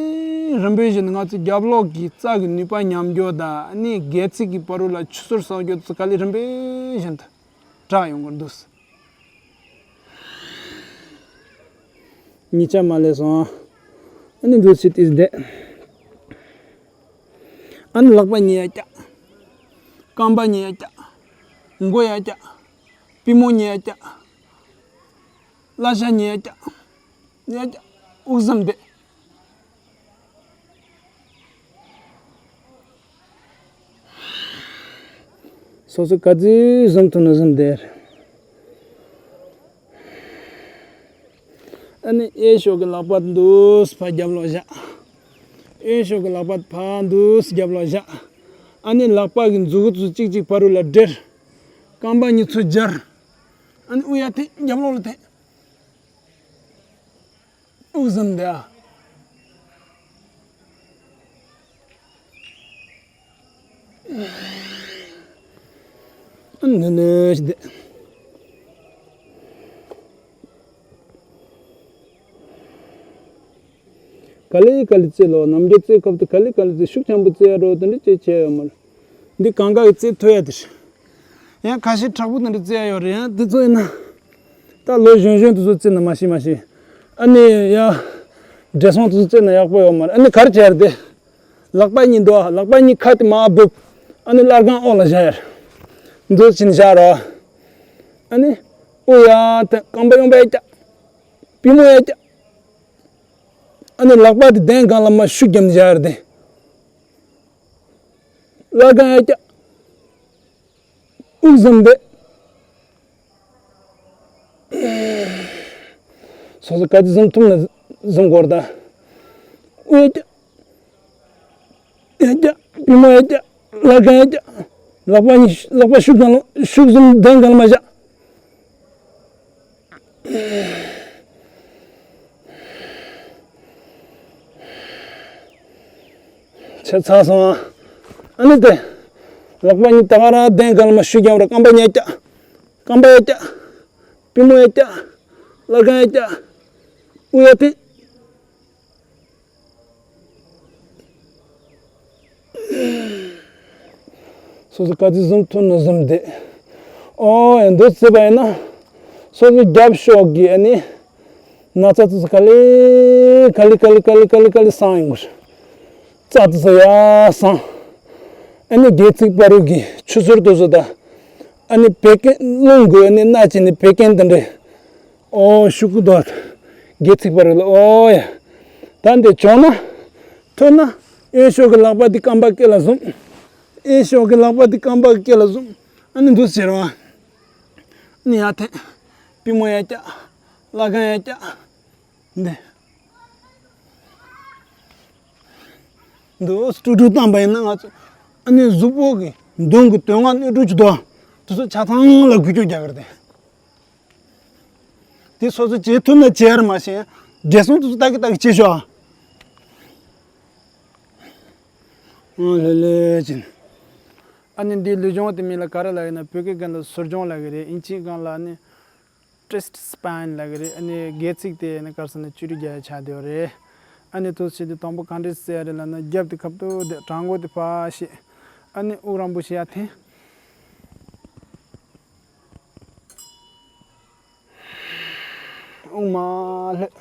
རིམ་པས་བཞིན་ང་ཚོའི་རྒྱབ་ལོགས་ཀྱི་རྩ་གི་ནུས་པ་ཉམས་རྒྱུ་དང་ཨ་ནི་སྒལ་ཚིགས་ཀྱི་བར་དུ་ལ་ཆུ་སོར་ཟག་རྒྱུ་དེ་ཚོ་ག་ལེ་རིམ་པས་བཞིན་དུ་དྲག་ཡོང་གི་འདུག་གཉིས་ཆ་མ་ལས་སོང་། ཨ་ནི་འདུག་སེ་བསྡད། ཨ་ནི་ལག་པ་གཉིས་ཡར་བཀྱག་རྐང་པ་གཉིས་ཡར་བཀྱག་མགོ་ཡར་བཀྱག་པུས་མོ་གཉིས་ཡར་བཀྱག་བརླ་ཤ་གཉིས་ཡར་བཀྱག་ཡར་བཀྱག་དབུགས་བཟུང་བསྡད། སོ་སོ་ག་ཚོད་བཟུང་ཐུབ་ན་བཟུང་བསྡད། ཨ་ནི་གཡས་ཕྱོགས་ཀྱི་ལག་པ་འདུག་སེ་ཕར་རྒྱབ་ལོགས་བཞག་གཡོན་ཕྱོགས་ཀྱི་ལག་པ་ཕར་འདུག་སེ་རྒྱབ་ལོགས་བཞག་ཨ་ནི་ལག་པ་གི་མཛུབ་གུ་ཚོ་གཅིག་གཅིག་བར་དུ་ལ་སྦྲེལ། རྐང་པ་གཉིས་ཚུར་སྦྱར། ཨ་ནི་དབུགས་ཡར་འཐེན། རྒྱབ་ལོགས་ལ་འཐེན། དབུགས་བཟུང་བསྡད་ཨ། ཨ་ནི་ལྷོད་ལྷོད་བྱས་བསྡད། ག་ལེ་ག་ལེ་བརྩེ་ལོ། ནམ་རྒྱུན་བརྩེ་སྐབས་དུ་ག་ལེ་ག་ལེ་བརྩེ། ཤུགས་ཆེན་པོ་བརྩེ་ཡ་རོ་དེ་འདྲ་ཅིག་བྱས་ཡོད་མ་རེད། འདི་གང་ག་གིས་བརྩེ་ཐུབ་ཡ་དེ་རེད། ཡང་ཁ་ཤས་དྲག་པོ་དེ་འདྲ་བརྩེ་ཡ་ཡོད་རེད། ཡང་དེ་ཚོ་ཡིན་ན་ད་ལོ་གཞོན་གཞོན་དེ་ཚོ་བརྩེ་ན་མ་ཤེས་མ་ཤེས། ཨ་ནི་ཡ་བགྲེས་སོང་དེ་ཚོ་བརྩེ་ན་ཡག་པོ་ཡོད་མ་རེད། ཨ་ནི་ག་རེ་བྱས་རེད་དེ། ལག་པ་གཉིས་འདུག་ལག་པ་གཉིས་ཁ་དེ་མར་སྦུབ། ཨ་ནི་སླར་ཁང་འོག་ལ་བཞག་ཡ་རེད། འདུག་སེ་བྱས་ནས་བཞག་རོགས། ཨ་ནི་དབུགས་ཡར་འཐེན། རྐང་པ་གཡོན་པ་ཡར་བཀྱག་པུས་མོ་ཡར་བཀྱག་ཨ་ནི་ལག་པ་དེ་གདན་སྒང་ལ་མར་ཤུགས་བརྒྱབ་ནས་བཞག་ཡ་རེད་དེ། སླར་ཁང་ཡར་བཀྱག་དབུགས་བཟུང་བསྡད། སོ་སོ་ག་ཚོད་བཟུང་ཐུབ་ན་བཟུང་དགོས་རེད་ད། དབུགས་ཡར་བཀྱག་ཡར་བཀྱག་པུས་མོ་ཡར་བཀྱག་སླར་ཁང་ཡར་བཀྱག་ལག་པ་གཉིས་ལག་པ་ཤུགས་སྒང་ལ་ཤུགས་བཟུང་གདན་སྒང་ལ་མར་བཞག་བྱས་ཚར་སོང་ཨ། ཨ་ནི་དེ། ལག་པ་གཉིས་ད་ག་རང་གདན་སྒང་ལ་མར་ཤུགས་རྒྱབ་རོགས། རྐང་པ་གཉིས་ཡར་བཀྱག་རྐང་པ་ཡར་བཀྱག་པུས་མོ་ཡར་བཀྱག་སླར་ཁང་ཡར་བཀྱག་དབུགས་ཡར་འཐེན། སོ་སོ་ག་ཚོད་བཟུང་ཐུབ་ན་བཟུང་བསྡད། ཨོ་ཡ་འདུག་སེ་བྱས་པ་ཡིན་ན། སོ་སོ་རྒྱབ་ཕྱོགས་ཀྱི་ཨ་ནི། ན་ཚ་དེ་ཚོ་ག་ལེ་ག་ལེ་ག་ལེ་ག་ལེ་ག་ལེ་ག་ལེ་སངས་ཡོང་གི་རེད། རྩ་དེ་ཚོ་ཡར་སངས། ཨ་ནི་སྒལ་ཚིགས་བར་དུ་གི་ཆུ་སོར་དེ་ཚོ་དང་། ཨ་ནི་བད་ཀན་རླུང་གི་ཨ་ནི་སྣ་བྱས་ནས་བད་ཀན་དེ་འདྲ། ཨོ་ཤུགས་ཀུ་དོ། སྒལ་ཚིགས་བར་དུ་ལ་ཨོ་ཡ། ད་འདི་བྱུང་ན། ཐུབ་ན། གཡོན་ཕྱོགས་ཀྱི་ལག་པ་འདི་རྐང་པ་སྐེ་ལ་བཟུང་། གཡས་ཕྱོགས་ཀྱི་ལག་པ་འདི་རྐང་པ་སྐེ་ལ་བཟུང་། ཨ་ནི་འདུག་སེ་བྱེད་རོགས། ཨ་ནི་ཡར་འཐེན། པུས་མོ་ཡར་བཀྱག་སླར་ཁང་ཡར་བཀྱག་འདི། འདུག་སེ་དཀྲུག་དཀྲུག་བཏང་པ་ཡིན་ན་ང་ཚོ། ཨ་ནི་གཟུགས་པོ་གི་མདུན་གྱི་དོན་ལྔ་སྣོད་དྲུག་གི་དོ། དེ་ཚོ་ཆ་ཚང་ལ་འགུལ་སྐྱོད་རྒྱག་གི་རེད་དེ། དེ་སོ་སོ་བྱེད་ཐུབ་ན་བྱེད་ཡ་རེད་མ་ཤེས། བགྲེས་སོང་དེ་ཚོ་ལྟ་གི་ལྟ་གི་བྱེད་ཤོག་ཨང་ལྷོད་ལྷོད་ཅན། ཨ་ནི་འདིའི་ལུས་སྦྱོང་དེ་མིང་ལ་ག་རེ་ལབ་ཡིན་ན། བོད་སྐད་སྒང་ལ་ཟུར་སྦྱོང་ལབ་ཀྱི་རེད། ཨིན་ཇིའི་སྒང་ལ་ཨ་ནི་ཊི་རི་སི་ཊི་སི་པའིན་ལབ་ཀྱི་རེད། ཨ་ནི་སྒལ་ཚིགས་དེ་ཨ་ནི་ག་རེ་ཟེར་ན་བཅུ་དྲུག་རྒྱག་ཡ་ཆགས་བསྡད་ཡོད་རེད། ཨ་ནི་དུས་ཚོད་དེ་དང་པོ་ག་འདྲས་བྱེད་ཡ་རེད་ལབ་ན། རྒྱབ་དེ་ཁ་ཐུག་བསྡད། བྲང་ཁོག་དེ་ཕར་བཤེད། ཨ་ནི་དབུགས་རིང་པོ་ཞིག་ཡར་འཐེན། དབུགས་མར་ལྷོད།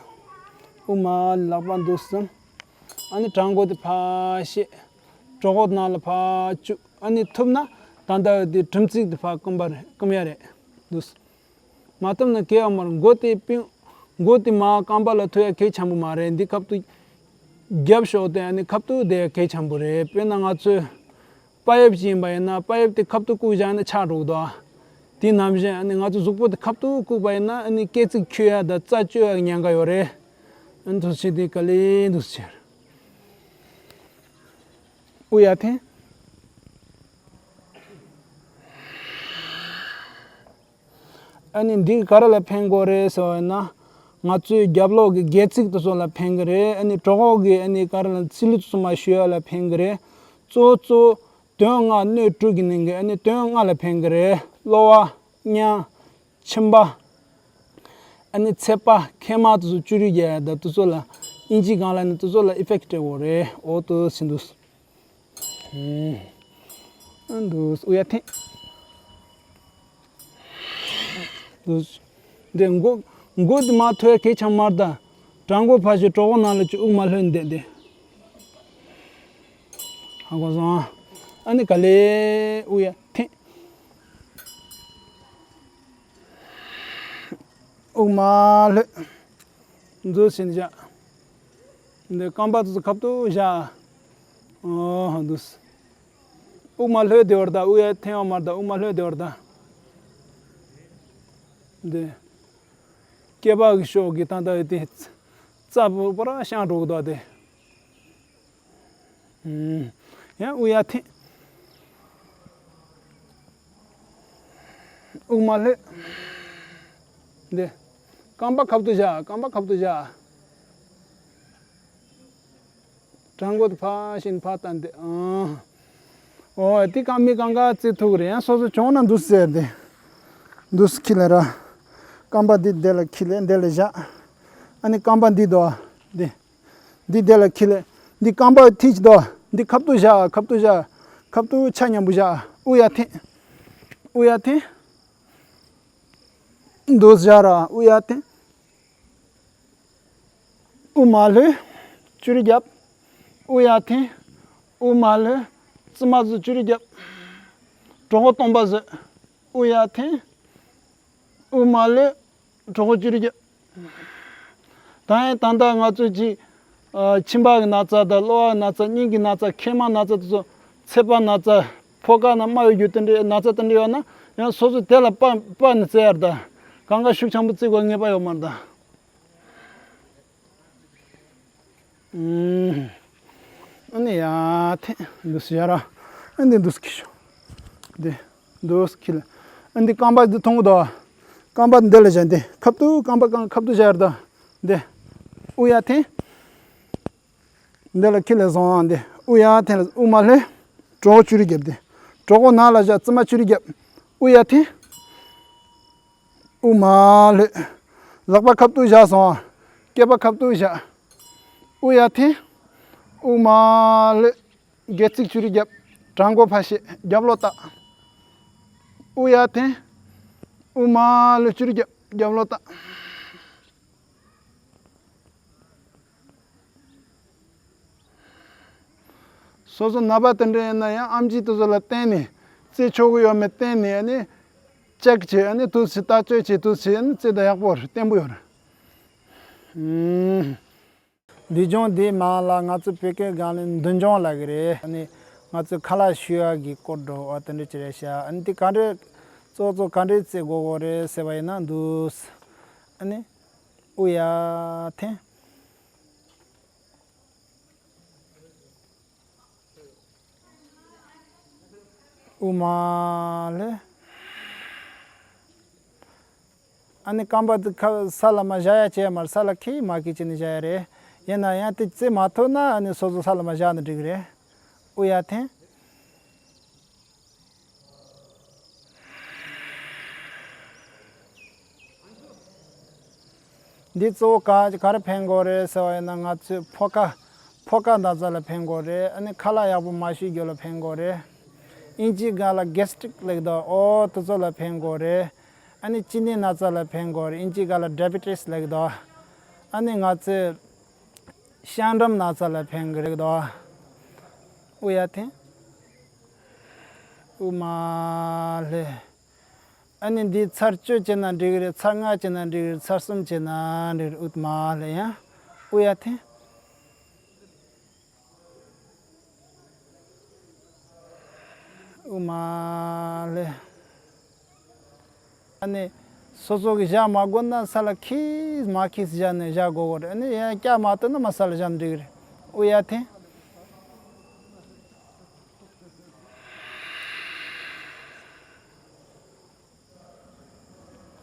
དབུགས་མར་ལྷོད། ལག་པ་འདུག་སེ་བརྐྱངས། ཨ་ནི་བྲང་ཁོག་དེ་ཕར་བཤེད། གྲོད་ཁོག་ནང་ལ་ཕར་བཅུག་ཨ་ནི་ཐུབ་ན་ད་ལྟ་དེ་གྲུམ་ཚིགས་དེ་ཕར་བསྐུམ་པ་རེད། བསྐུམ་ཡ་རེད། འདུག་སེ། མ་ཐུབ་ན་གལ་ཡོད་མ་རེད། མགོ་དེ་པིང་། མགོ་དེ་མར་རྐང་པ་ལ་ཐུག་ཡ་གལ་ཆེན་པོ་མ་རེད། འདི་ཁ་ཐུག་རྒྱབ་ཕྱོགས་དེ་ཨ་ནི་ཁ་ཐུག་བསྡད་ཡ་གལ་ཆེན་པོ་རེད། དཔེར་ན་ང་ཚོས་པ་ཡིབ་ཅིག་ཡིན་པ་ཡིན་ན། པ་ཡིབ་དེ་ཁ་ཐུག་བཀུག་བཞག་ན་ཆག་འགྲོ་གི་འདུག་ཨ། དེ་ནང་བཞིན་ཨ་ནི་ང་ཚོ་གཟུགས་པོ་དེ་ཁ་ཐུག་བཀུག་པ་ཡིན་ན། ཨ་ནི་སྐེ་ཚིགས་འཁྱུ་ཡ་དང་རྩ་གཅོད་ཡ་གི་ཉེན་ཁ་ཡོད་རེད། ཨ་ནི་འདུག་སེ་བྱས་དེ་ག་ལེ་འདུག་སེ་བྱས། དབུགས་ཡར་འཐེན། ཨ་ནི་འདི་ག་རེ་ལ་ཕན་གྱི་ཡོད་རེད་ཟེར་བ་ཡིན་ན། ང་ཚོའི་རྒྱབ་ལོགས་ཀྱི་སྒལ་ཚིགས་དེ་ཚོ་ལ་ཕན་གྱི་རེད། ཨ་ནི་གྲོད་ཁོག་གི་ཨ་ནི་ག་རེ་ལ་ཚིལ་ལུ་དེ་ཚོ་མར་གཞུ་ཡ་ལ་ཕན་གྱི་རེད། གཙོ་བོ་གཙོ་བོ་དོན་ལྔ། སྣོད་དྲུག་གི་ནང་གི་ཨ་ནི་དོན་ལྔ་ལ་ཕན་གྱི་རེད། གློ་བ། གཉའ། མཆིན་པ། ཨ་ནི་ཚད་པ། མཁལ་མ་དེ་ཚོ་བཅུ་རུ་རྒྱག་ཡ་དང་དེ་ཚོ་ལ། ཨིན་ཇིའི་སྒང་ལ་ནི་དེ་ཚོ་ལ་ཨི་ཕེག་ཊི་སྤྲད་ཡོད་རེད། འོ་དེ་ཟེར་འདུག་ཨ་འདུག་དབུགས་ཡར་འཐེན། འདུག་འདི་མགོ། མགོ་དེ་མར་ཐུག་ཡ་གལ་ཆེན་པོ་མ་རེད་ད། བྲང་ཁོག་ཕར་བཤེད། གྲོད་ཁོག་ནང་ལ་བཅུག་དབུགས་མར་ལྷོད་བསྡད་དེ། ཧ་གོ་སོང་ཨ། ཨ་ནི་ག་ལེ་དབུགས་ཡར་འཐེན། དབུགས་མར་ལྷོད། འདུག་སེ་བཞག་འདི་རྐང་པ་དེ་ཚོ་ཁ་ཐུག་བཞག་ཨོ་འདུག་དབུགས་མར་ལྷོད་བསྡད་པ་རེད་ད། དབུགས་ཡར་འཐེན་ཡོད་མ་རེད་ད། དབུགས་མར་ལྷོད་བསྡད་པ་རེད་ད། འདི་སྐེད་པ་གི་ཕྱོགས་ཀྱི་ད་ལྟ་ཡོད་དེ། རྩ་བོ་པ་ར་བཤང་འགྲོ་གི་འདུག་དེ། ཡང་དབུགས་ཡར་འཐེན། དབུགས་མར་ལྷོད། འདི། རྐང་པ་ཁ་ཐུག་བཞག་རྐང་པ་ཁ་ཐུག་བཞག་བྲང་ཁོག་དེ་ཕར་བཤེད། ཕར་བལྟས་ཏེ། ཨང་། འོ་དེ་རྐང་མི་གང་ག་རྩེ་ཐུག་རེད། ཡང་སོ་སོ་བྱུང་ན་འདུག་སེ་བྱས་ཏེ། འདུག་སེ་འཁྱེར་ལ་ར། རྐང་པ་འདི་འདི་ལ་འཁྱེར་ལ་འདི་ལ་བཞག་ཨ་ནི་རྐང་པ་འདི་དོ། འདི། འདི་དེ་ལ་འཁྱེར་ལ། འདི་རྐང་པ་མཐིལ་གཅིག་དོ། འདི་ཁ་ཐུག་བཞག་ཁ་ཐུག་བཞག་ཁ་ཐུག་ཆ་མཉམ་པོ་བཞག་དབུགས་ཡར་འཐེན། དབུགས་ཡར་འཐེན། འདུག་སེ་བཞག་ར། དབུགས་ཡར་འཐེན། དབུགས་མར་ལྷོད། ཅོ་རི་རྒྱབ། དབུགས་ཡར་འཐེན། དབུགས་མར་ལྷོད། རྩིབ་མ་བཟོ། ཅོ་རི་རྒྱབ། གྲོད་ཁོག་སྟོང་པ་བཟོ། དབུགས་ཡར་འཐེན། དབུགས་མར་ལྷོད། གྲོད་ཁོག་ཅོ་རི་རྒྱབ། ད་ཡང་ད་ལྟ་ང་ཚོ་གཅིག་ཨ། མཆིན་པ་གི་ན་ཚ་དང་གློ་བ་ན་ཚ། སྙིང་གི་ན་ཚ། མཁལ་མ་ན་ཚ་དེ་ཚོ། ཚད་པ་ན་ཚ། ཕོ་ཁ་ན་རྨ་ཡོད་རྒྱུ་དེ་འདྲའི་ན་ཚ་དེ་འདྲ་ཡོད་ན། ཡང་སོ་སོ་དེ་ལ་དཔའ་དཔའ་ནི་རྩེ་ཡར་ད། གང་ག་ཤུགས་ཆེན་པོ་རྩེ་དགོས་ངེས་པ་ཡོད་མ་རེད་ད། ཨུམ། ཨ་ནི་ཡར་འཐེན། འདུག་སེ་བཞག་ར། ཨ་འདི་འདུག་སེ་འཁྱེར་ཤོག་འདི། འདུག་སེ་འཁྱེར་ལ། ཨ་འདི་རྐང་པ་འདི་མཐོང་གི་འདུག་རྐང་པ་འདི་ལ་བཞག་འདི་ཁ་ཐུག་རྐང་པ་རྐང་ཁ་ཐུག་བཞག་ར་ད། འདི། དབུགས་ཡར་འཐེན། འདི་ལ་འཁྱེར་ལ་བཟུང་འདི། དབུགས་ཡར་འཐེན་ལ་དབུགས་མར་ལྷོད། གྲོད་ཁོག་ཅོ་རི་རྒྱབ་འདི། གྲོད་ཁོག་ནང་ལ་བཞག་རྩིབ་མ་ཅོ་རི་རྒྱབ། དབུགས་ཡར་འཐེན། དབུགས་མར་ལྷོད། ལག་པ་ཁ་ཐུག་བཞག་སོང་། སྐེད་པ་ཁ་ཐུག་བཞག་དབུགས་ཡར་འཐེན། དབུགས་མར་ལྷོད། སྒལ་ཚིགས་ཅོ་རི་རྒྱབ། བྲང་ཁོག་ཕར་བཤེད། རྒྱབ་ལོག་ལྟ། དབུགས་ཡར་འཐེན། དབུགས་མར་ལྷོད། ཅོ་རི་རྒྱབ། རྒྱབ་ལོག་ལྟ། སོ་སོ་ན་བ་དེ་འདྲ་ཡིན་ན་ཡང་ཨེམ་ཆི་དེ་ཚོ་ལ་བརྟེན་ནས་རྩེ་ཆོག་གི་ཡོད་མེད་བརྟེན་ནས་ཨ་ནི་ཅེག་བྱས། ཨ་ནི་དུས་ཚོད་ལྟ་སྤྱོད་བྱས། དུས་ཚོད་ཨ་ནི་རྩེ་ད་ཡག་པོ་རེད། བརྟན་པོ་ཡོད་རེད། ཨུམ། ལུས་སྦྱོང་འདིའི་མིང་ལ་ང་ཚོ་བོད་སྐད་སྒང་ལ་མདུན་སྦྱོང་ལབ་ཀྱི་རེད། ཨ་ནི་ང་ཚོས་ཁ་ལག་མཆོད་ཡག་གི་སྐོར་འདྲ་བ་དེ་འདྲ་ཅིག་རེད་ཤག་ཨ་ནི་དེ་ག་འདྲས་གཙོ་གཙོ་ག་འདྲས་རྩེ་དགོས་ཀྱི་རེད་ཟེར་བ་ཡིན་ན། འདུག་ཨ་ནི་དབུགས་ཡར་འཐེན། དབུགས་མར་ལྷོད། ཨ་ནི་རྐང་པ་དེ་ཁ་ས་ལ་མར་བཞག་ཡ་བྱས་མར་ས་ལ་འཁྱེར་མར་འཁྱེར་བྱས་ནས་བཞག་ཡ་རེད། ཡིན་ན་ཡང་དེ་རྩེ་མ་ཐུབ་ན་ཨ་ནི་སོ་སོ་ས་ལ་མར་བཞག་ན་འགྲིག་གི་རེད། དབུ་ཡར་འཐེན། འདི་གཙོ་བོ་ག་ག་རེ་ཕན་དགོས་རེད་ཟེར་བ་ཡིན་ན། ང་ཚོས་ཕོ་ཁ་ཕོ་ཁ་ན་ཚ་ལ་ཕན་དགོས་རེད། ཨ་ནི་ཁ་ལག་ཡག་པོ་མ་ཞིག་རྒྱུ་ལ་ཕན་དགོས་རེད། ཨིན་ཇི་སྒང་ལ་གེ་སི་ཊི་རིག་ལབ་ཀྱི་འདུག་འོ་དེ་ཚོ་ལ་ཕན་དགོས་རེད། ཨ་ནི་གཅིན་སྙི་ན་ཚ་ལ་ཕན་དགོས་རེད། ཨིན་ཇི་སྒང་ལ་ཌའི་བི་ཊི་སི་ལབ་ཀྱི་འདུག་ཨ་ནི་ང་ཚོས་གཤམ་འགྲམ་ན་ཚ་ལ་ཕན་གྱི་རེད་དོ། དབུ་ཡར་འཐེན། དབུ་མར་ལྷོད། ཨ་ནི་འདི་ཚར་བཅུ་བྱས་ན་འགྲིག་གི་རེད། ཚར་ལྔ་བྱས་ན་འགྲིག་གི་རེད། ཚར་གསུམ་བྱས་ན་འགྲིག་གི་རེད། དབུ་མར་ལྷོད། ཡང་དབུ་ཡར་འཐེན། དབུ་མར་ལྷོད། ཨ་ནི་སོ་སོ་གིས་བཞག་མ་དགོས་ན་ས་ལ་ཁྱིས་མ་ཁྱིས་བཞག་ནས་བཞག་དགོས་གོ་རེད། ཨ་ནི་ཡང་བཀྱག་མ་བཏུབ་ན་མར་ས་ལ་བཞག་ན་འགྲིག་གི་རེད། དབུ་ཡར་འཐེན།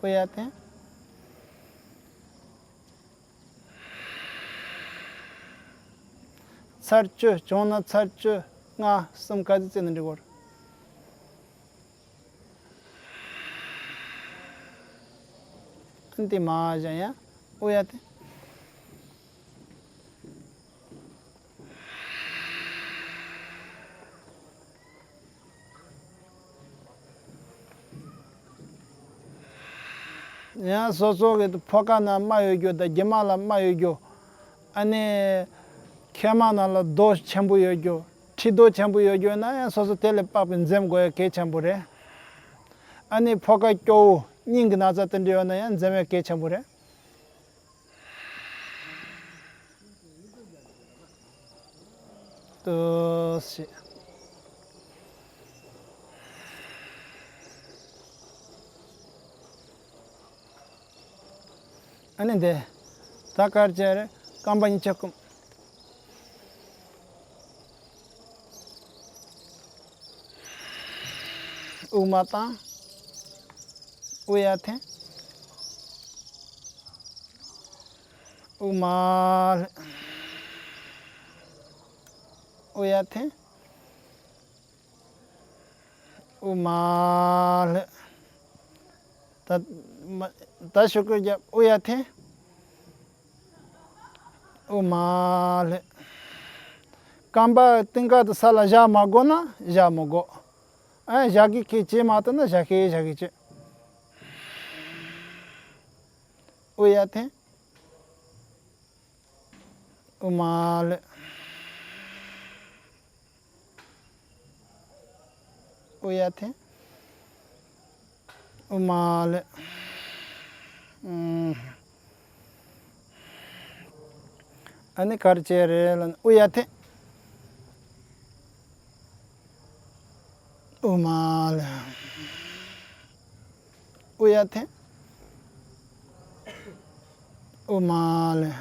དབུ་ཡར་འཐེན། ཚར་བཅུ་བྱུང་ན་ཚར་བཅུ། ལྔ་གསུམ་ག་ཚོད་བརྩིས་ན་འགྲིག་གོ། འདི་མར་བཞག། ཡང་དབུ་ཡར་འཐེན། ཡང་སོ་སོ་གི་ཕོ་ཁ་ན་རྨ་ཡོད་རྒྱུ་དང་རྒྱབ་མ་ལ་རྨ་ཡོད་རྒྱུ། ཨ་ནི་མཁལ་མ་ནང་ལ་རྡོ་ཆེན་པོ་ཡོད་རྒྱུ། མཁྲིས་རྡོ་ཆེན་པོ་ཡོད་རྒྱུ་ན་ཡང་སོ་སོ་དེ་ལ་དཔག་པའི་འཛེམ་དགོས་ཡ་གལ་ཆེན་པོ་རེད། ཨ་ནི་ཕོ་ཁ་སྐྱོ་བོ་སྙིང་གི་ན་ཚ་དེ་འདྲ་ཡོད་ན་ཡང་འཛེམ་ཡ་གལ་ཆེན་པོ་རེད། ཏོག་ཙམ། ཨ་ནི་འདི། ད་ག་རེ་བྱས་རེད། རྐང་པ་གཉིས་ཆ་བསྐུམ། དབུ་མར་བཏང་། དབུ་ཡར་འཐེན། དབུ་མར་ལྷོད། དབུ་ཡར་འཐེན། དབུ་མར་ལྷོད། ད་མ་ད་ཤུགས་ཀྱིས་རྒྱབ། དབུ་ཡར་འཐེན། དབུ་མར་ལྷོད། རྐང་པ་སྟེང་ཁ་དེ་ས་ལ་བཞག་མ་དགོས་ན་བཞག་མི་དགོས། ཨ་བཞག་གི་ཁྱེད་བྱེད་མ་ཐུབ་ན་བཞག་གི་བཞག་གི་བྱེད། དབུ་ཡར་འཐེན། དབུ་མར་ལྷོད། དབུ་ཡར་འཐེན། དབུ་མར་ལྷོད། ཨུམ། ཨ་ནི་ག་རེ་བྱས་རེད་ལབ་ན། དབུ་ཡར་འཐེན། དབུ་མར་ལྷོད། དབུ་ཡར་འཐེན། དབུ་མར་ལྷོད།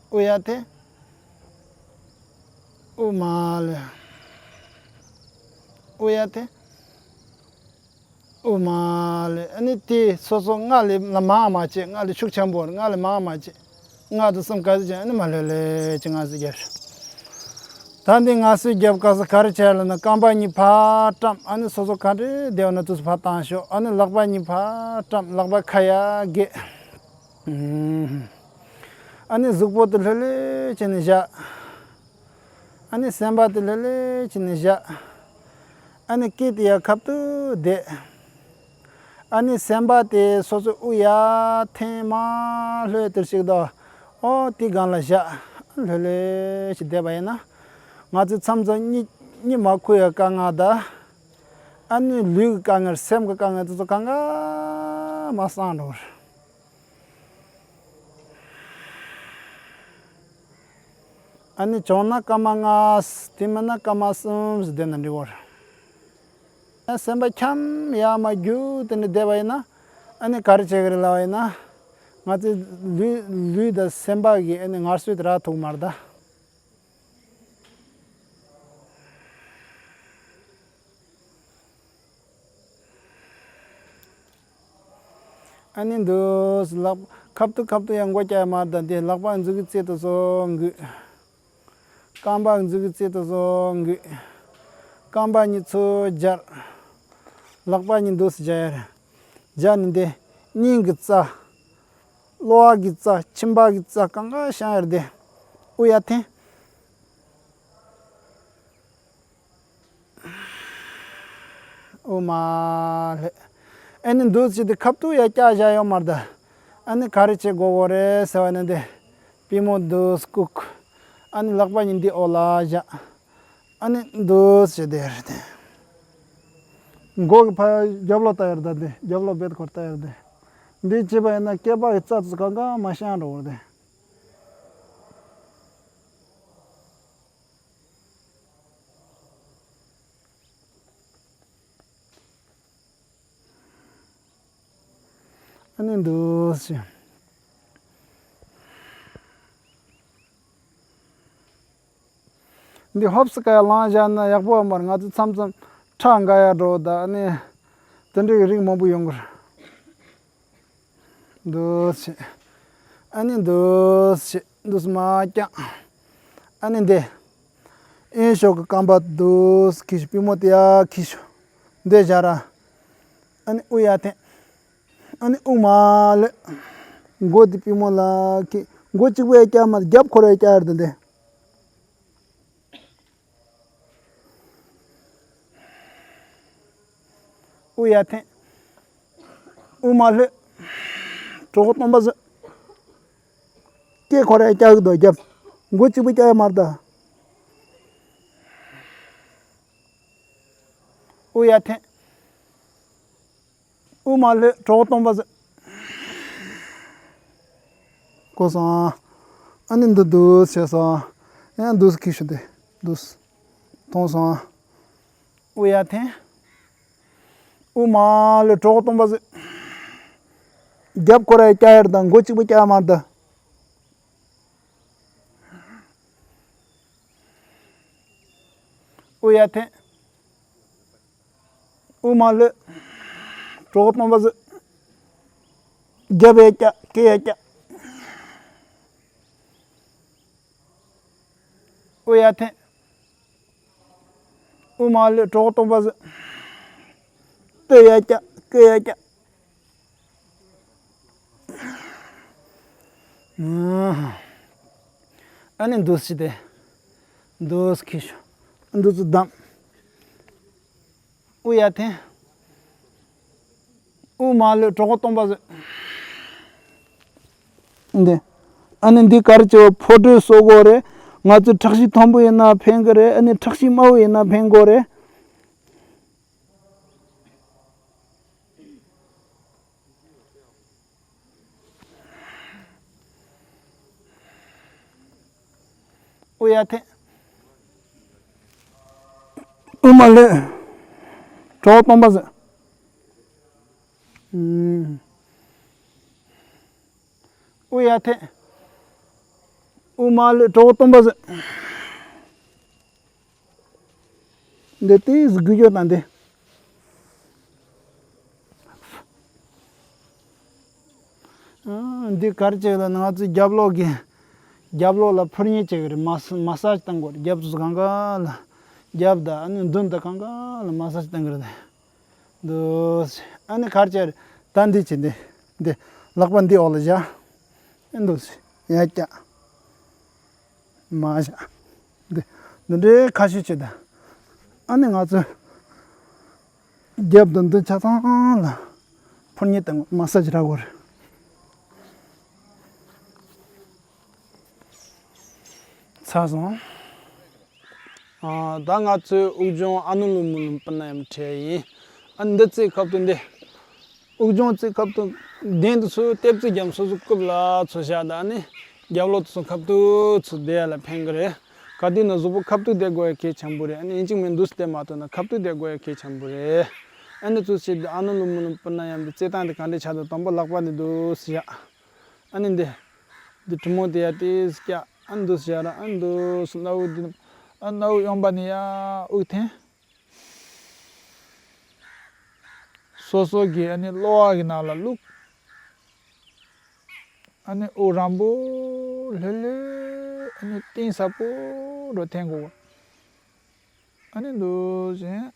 དབུ་ཡར་འཐེན། དབུ་མར་ལྷོད། དབུ་ཡར་འཐེན། དབུ་མར་ལྷོད། ཨ་ནི་དེ་སོ་སོ་སྔར་ལས་མང་མ་བྱེད། སྔར་ལས་ཤུགས་ཆེན་པོ། སྔར་ལས་མང་མ་བྱེད། ལྔ་དང་གསུམ་ག་ཚོད་བྱས། ཨ་ནི་མར་ལྷོད་ལྷོད་ཅིག་ང་ཚོས་རྒྱབ་ཤོག་ད་འདི་ང་ཚོས་རྒྱབ་སྐབས་སུ་ག་རེ་བྱས་ལབ་ན། རྐང་པ་གཉིས་ཕར་བཀྲམ། ཨ་ནི་སོ་སོ་ག་འདྲ་བསྡད་ཡོད་ན་དེ་ཚོ་ཕར་བཏང་ཤོག་ཨ་ནི་ལག་པ་གཉིས་ཕར་བཀྲམ། ལག་པ་ཁ་ཡར་བགད། ཨུམ། ཨ་ནི་གཟུགས་པོ་དེ་ལྷོད་ལྷོད་བྱས་ནས་བཞག་ཨ་ནི་སེམས་པ་དེ་ལྷོད་ལྷོད་བྱས་ནས་བཞག་ཨ་ནི་སྐེ་དེ་ཡར་ཁ་ཐུག་བསྡད། ཨ་ནི་སེམས་པ་དེ་སོ་སོའི་དབུགས་ཡར་འཐེན། མར་ལྷོད། དེར་ཞིག་དང་། ཨོ་དེ་སྒང་ལ་བཞག་ལྷོད་ལྷོད་ཅིག་བསྡད་པ་ཡིན་ན། ང་ཚོའི་མཚམས་མཚམས་གཉིད་གཉིད་མ་ཁུག་ཡ་དཀའ་ངལ་དང་། ཨ་ནི་ལུས་ཀྱི་དཀའ་ངལ། སེམས་ཀྱི་དཀའ་ངལ་དེ་ཚོ་གང་ག་མར་སངས་འགྲོ་བར། ཨ་ནི་བྱུང་ན་སྐར་མ་ལྔ། དེ་མིན་ན་སྐར་མ་གསུམ་ཞིག་བསྡད་ན་འགྲིག་གོ། ཨ་སེམས་པ་འཁྱམ་ཡ་མ་རྒྱུག་དེ་འདྲ་བསྡད་པ་ཡིན་ན། ཨ་ནི་ག་རེ་བྱེད་ཀྱི་རེད་ལབ་པ་ཡིན་ན། ང་ཚོའི་ལུས་ལུས་དང་སེམས་པ་གི་ཨ་ནི་ངལ་གསོ་དེ་རག་ཐུབ་མ་རེད་ད། ཨ་ནི་འདུག་ལག་ཁ་ཐུག་ཁ་ཐུག་ཡང་མགོ་བཀྱག་མ་ད་དེ་ལག་པ་མཛུབ་གུའི་རྩེ་དེ་ཚོ་འགུལ། རྐང་པ་མཛུབ་གུ་རྩེ་ཏོ་བཟོ་འགུལ། རྐང་པ་གཉིས་ཚུར་སྦྱར། ལག་པ་གཉིས་འདུག་སེ་སྦྱར་ཡར། སྦྱར་ནས་འདི། སྙིང་གི་རྩ། གློ་བ་གི་རྩ། མཆིན་པ་གི་རྩ་གང་ག་བཤང་ཡར་འདི། དབུ་ཡར་འཐེན། དབུ་མ་ལྷོད། ཨ་ནི་འདུག་སེ་དེ་ཁབ་ཏུ་ཡར་བཀྱག་བཞག་ཡོད་མ་རེད་ད། ཨ་ནི་ག་རེ་བྱེད་དགོས་དགོས་རེད་ཟེར་བ་ནི་འདི། པུས་མོ་འདུག་སེ་བཀུག། ཨ་ནི་ལག་པ་གཉིས་འདི་འོག་ལ་བཞག། ཨ་ནི་འདུག་སེ་དེ་རེད་དེ། མགོ་གི་ཕར་རྒྱབ་ལོག་ལྟ་ཡར་ད་འདི། རྒྱབ་ལོག་བེད་ཁོར་ལྟ་ཡར་འདི། འདི་བྱས་པ་ཡིན་ན་སྐེད་པ་གི་རྩ་ཚོ་གང་ག་མ་བཤང་འགྲོ་བར་དེ། ཨ་ནི་འདུག་སེ། འདི་ཧོབ་སི་ཀ་ཡ་ལངས་བཞག་ན་ཡག་པོ་ཡོད་མ་རེད། ང་ཚོ་མཚམས་མཚམས་ཁྲག་འགག་ཡ་འགྲོ་ད། ཨ་ནི་དེ་འདྲའི་རིགས་མང་པོ་ཡོང་གི་རེད། འདུག་སེ། ཨ་ནི་འདུག་སེ། འདུག་སེ་མར་བརྐྱངས། ཨ་ནི་འདི། གཡོན་ཕྱོགས་ཀྱི་རྐང་པ་འདུག་སེ་འཁྱེར་ཤོག་པུས་མོ་དེ་ཡར་འཁྱེར་ཤོག་འདི་བཞག་ར། ཨ་ནི་དབུ་ཡར་འཐེན། ཨ་ནི་དབུ་མར་ལྷོད། མགོ་དེ་པུས་མོ་ལ་འཁྱེར། མགོ་གཅིག་པོ་ཡར་བཀྱག་མ་རྒྱབ་ཁོ་ར་ཡར་བཀྱག་ཡར་འདི་འདི། དབུ་ཡར་འཐེན། དབུ་མར་ལྷོད། གྲོད་ཁོག་སྟོང་པ་བཟོས། སྐེ་ཁོ་ར་ཡར་བཀྱག་གི་འདུག་རྒྱབ། མགོ་གཅིག་པུ་བཀྱག་ཡ་མ་རེད་ད། དབུ་ཡར་འཐེན། དབུ་མར་ལྷོད། གྲོད་ཁོག་སྟོང་པ་བཟོས། གོ་སོང་ཨ། ཨ་ནི་འདི་འདུག་སེ་བྱས་སོང་། ཡང་འདུག་སེ་འཁྱེར་ཤོག་དེ། འདུག་སེ། མཐོང་སོང་ཨ། དབུ་ཡར་འཐེན། དབུ་མར་ལྷོད། གྲོད་ཁོག་སྟོང་པ་བཟོས། རྒྱབ་ཁོ་ར་ཡར་བཀྱག་ཡར་དང་། མགོ་གཅིག་པུ་བཀྱག་ཡ་མ་རེད་ད། དབུ་ཡར་འཐེན། དབུ་མར་ལྷོད། གྲོད་ཁོག་སྟོང་པ་བཟོས། རྒྱབ་ཡར་བཀྱག་སྐེ་ཡར་བཀྱག་དབུ་ཡར་འཐེན། དབུ་མར་ལྷོད། གྲོད་ཁོག་སྟོང་པ་བཟོས། སྟོད་ཡར་བཀྱག་སྐེ་ཡར་བཀྱག་ཨ་ནི་འདུག་སེ་དེ། འདུག་སེ་འཁྱེར་ཤོག་འདུག་སེ་བསྡམས། དབུ་ཡར་འཐེན། དབུ་མར་ལྷོད། གྲོད་ཁོག་སྟོང་པ་བཟོས། འདི། ཨ་ནི་འདི་ག་རེ་བྱེད། ཕོ་ཊོལ་གསོ་དགོས་རེད། ང་ཚོས་ཁྲག་ཤེད་མཐོན་པོ་ཡིན་ན་ཕན་གི་རེད། ཨ་ནི་ཁྲག་ཤེད་དམའ་བོ་ཡིན་ན་ཕན་གི་རེད། དབུ་ཡར་འཐེན། དབུ་མར་ལྷོད། གྲོད་ཁོག་སྟོང་པ་བཟོས། ཨུམ། དབུ་ཡར་འཐེན། དབུ་མར་ལྷོད། གྲོད་ཁོག་སྟོང་པ་བཟོས། འདི་ཏོག་ཙམ་སྒུལ་སྐྱོད་དང་འདི། ཨ། འདི་ག་རེ་བྱེད་ལབ་ན། ང་ཚོའི་རྒྱབ་ལོགས་ཀྱི། རྒྱབ་ལོགས་ལ་འཕུར་མཉེ་བྱེད་ཀྱི་རེད། མ་སི། མ་སཱཇ་བཏང་དགོས་རེད། རྒྱབ་ཚོ་གང་ག་ལ། རྒྱབ་དང་ཨ་ནི་མདུན་དང་གང་ག་ལ་མ་སཱཇ་བཏང་གི་རེད། འདུག་སེ། ཨ་ནི་ག་རེ་བྱེད་རེད། ད་འདི་བྱེད། འདི། འདི། ལག་པ་འདི་འོག་ལ་བཞག་ཨ། འདུག་སེ། ཡར་བཀྱག་མར་བཞག་འདི། འདི་འདྲའི་ཁ་ཤས་བྱེད་ད། ཨ་ནི་ང་ཚོས་རྒྱབ་དང་མདུན་ཆ་ཚང་ལ་འཕུར་མཉེ་བཏང་། མ་སཱཇ་རག་དགོས་རེད། ཚར་སོང་། ཨ། ད་ང་ཚོའི་དབུགས་སྦྱོང་ཨ་ནུ་ལོ་མུ་ལོམ་པྲ་ན་ཡཱམ་ཁྲིད་ཡིན། ཨ། འདི་རྩེ་ཁབ་ཏུ་འདི། དབུགས་སྦྱོང་རྩེ་ཁབ་ཏུ་གདན་དུ་ཚུར་ལྟེབ་རྩེག་རྒྱབ། སོ་སོ་རྐུབ་ལ་ཚུར་བཞག་ད། ཨ་ནི་རྒྱབ་ལོགས་དུ་ཚུར་ཁབ་ཏུ་ཚུར་བསྡད་ཡ་ལ་ཕན་གི་རེད། ག་དུས་ན་གཟུགས་པོ་ཁབ་ཏུ་བསྡད་དགོས་ཡ་གལ་ཆེན་པོ་རེད། ཨ་ནི་ཡིན་གཅིག་མིན་འདུག་སེ་བསྡད་མ་ཐུབ་ན་ཁབ་ཏུ་བསྡད་དགོས་ཡ་གལ་ཆེན་པོ་རེད། ཨ་ནི་ཚུར་བྱས་ཏེ་ཨ་ནུ་ལོ་མུ་ལོམ་པྲ་ན་ཡཱམ་འདི་རྩེ་སྟངས་དེ་ག་འདྲས་ཆགས་འདུག་དང་པོ་ལག་པ་འདི་འདུག་སེ་བཞག་ཨ་ནི་འདི། འདི་གྲུ་མོ་དེ་ཡར་ཏོག་ཙམ་བཀྱག་ཨ་ནི་འདུག་སེ་བཞག་ར། ཨ་ནི་འདུག་སེ་སྣ་བུག་འདི། ཨ། སྣ་བུག་གཡོན་པ་ནས་ཡར་དབུགས་འཐེན། སོ་སོ་གི་ཨ་ནི་གློ་བ་གི་ནང་ལ་བླུགས། ཨ་ནི་དབུགས་རིང་པོ་ལྷོད་ལྷོད། ཨ་ནི་གཏིང་ཟབ་པོ། འགྲོ་འཐེན་དགོས། ཨ་ནི་འདུག་བཞིན།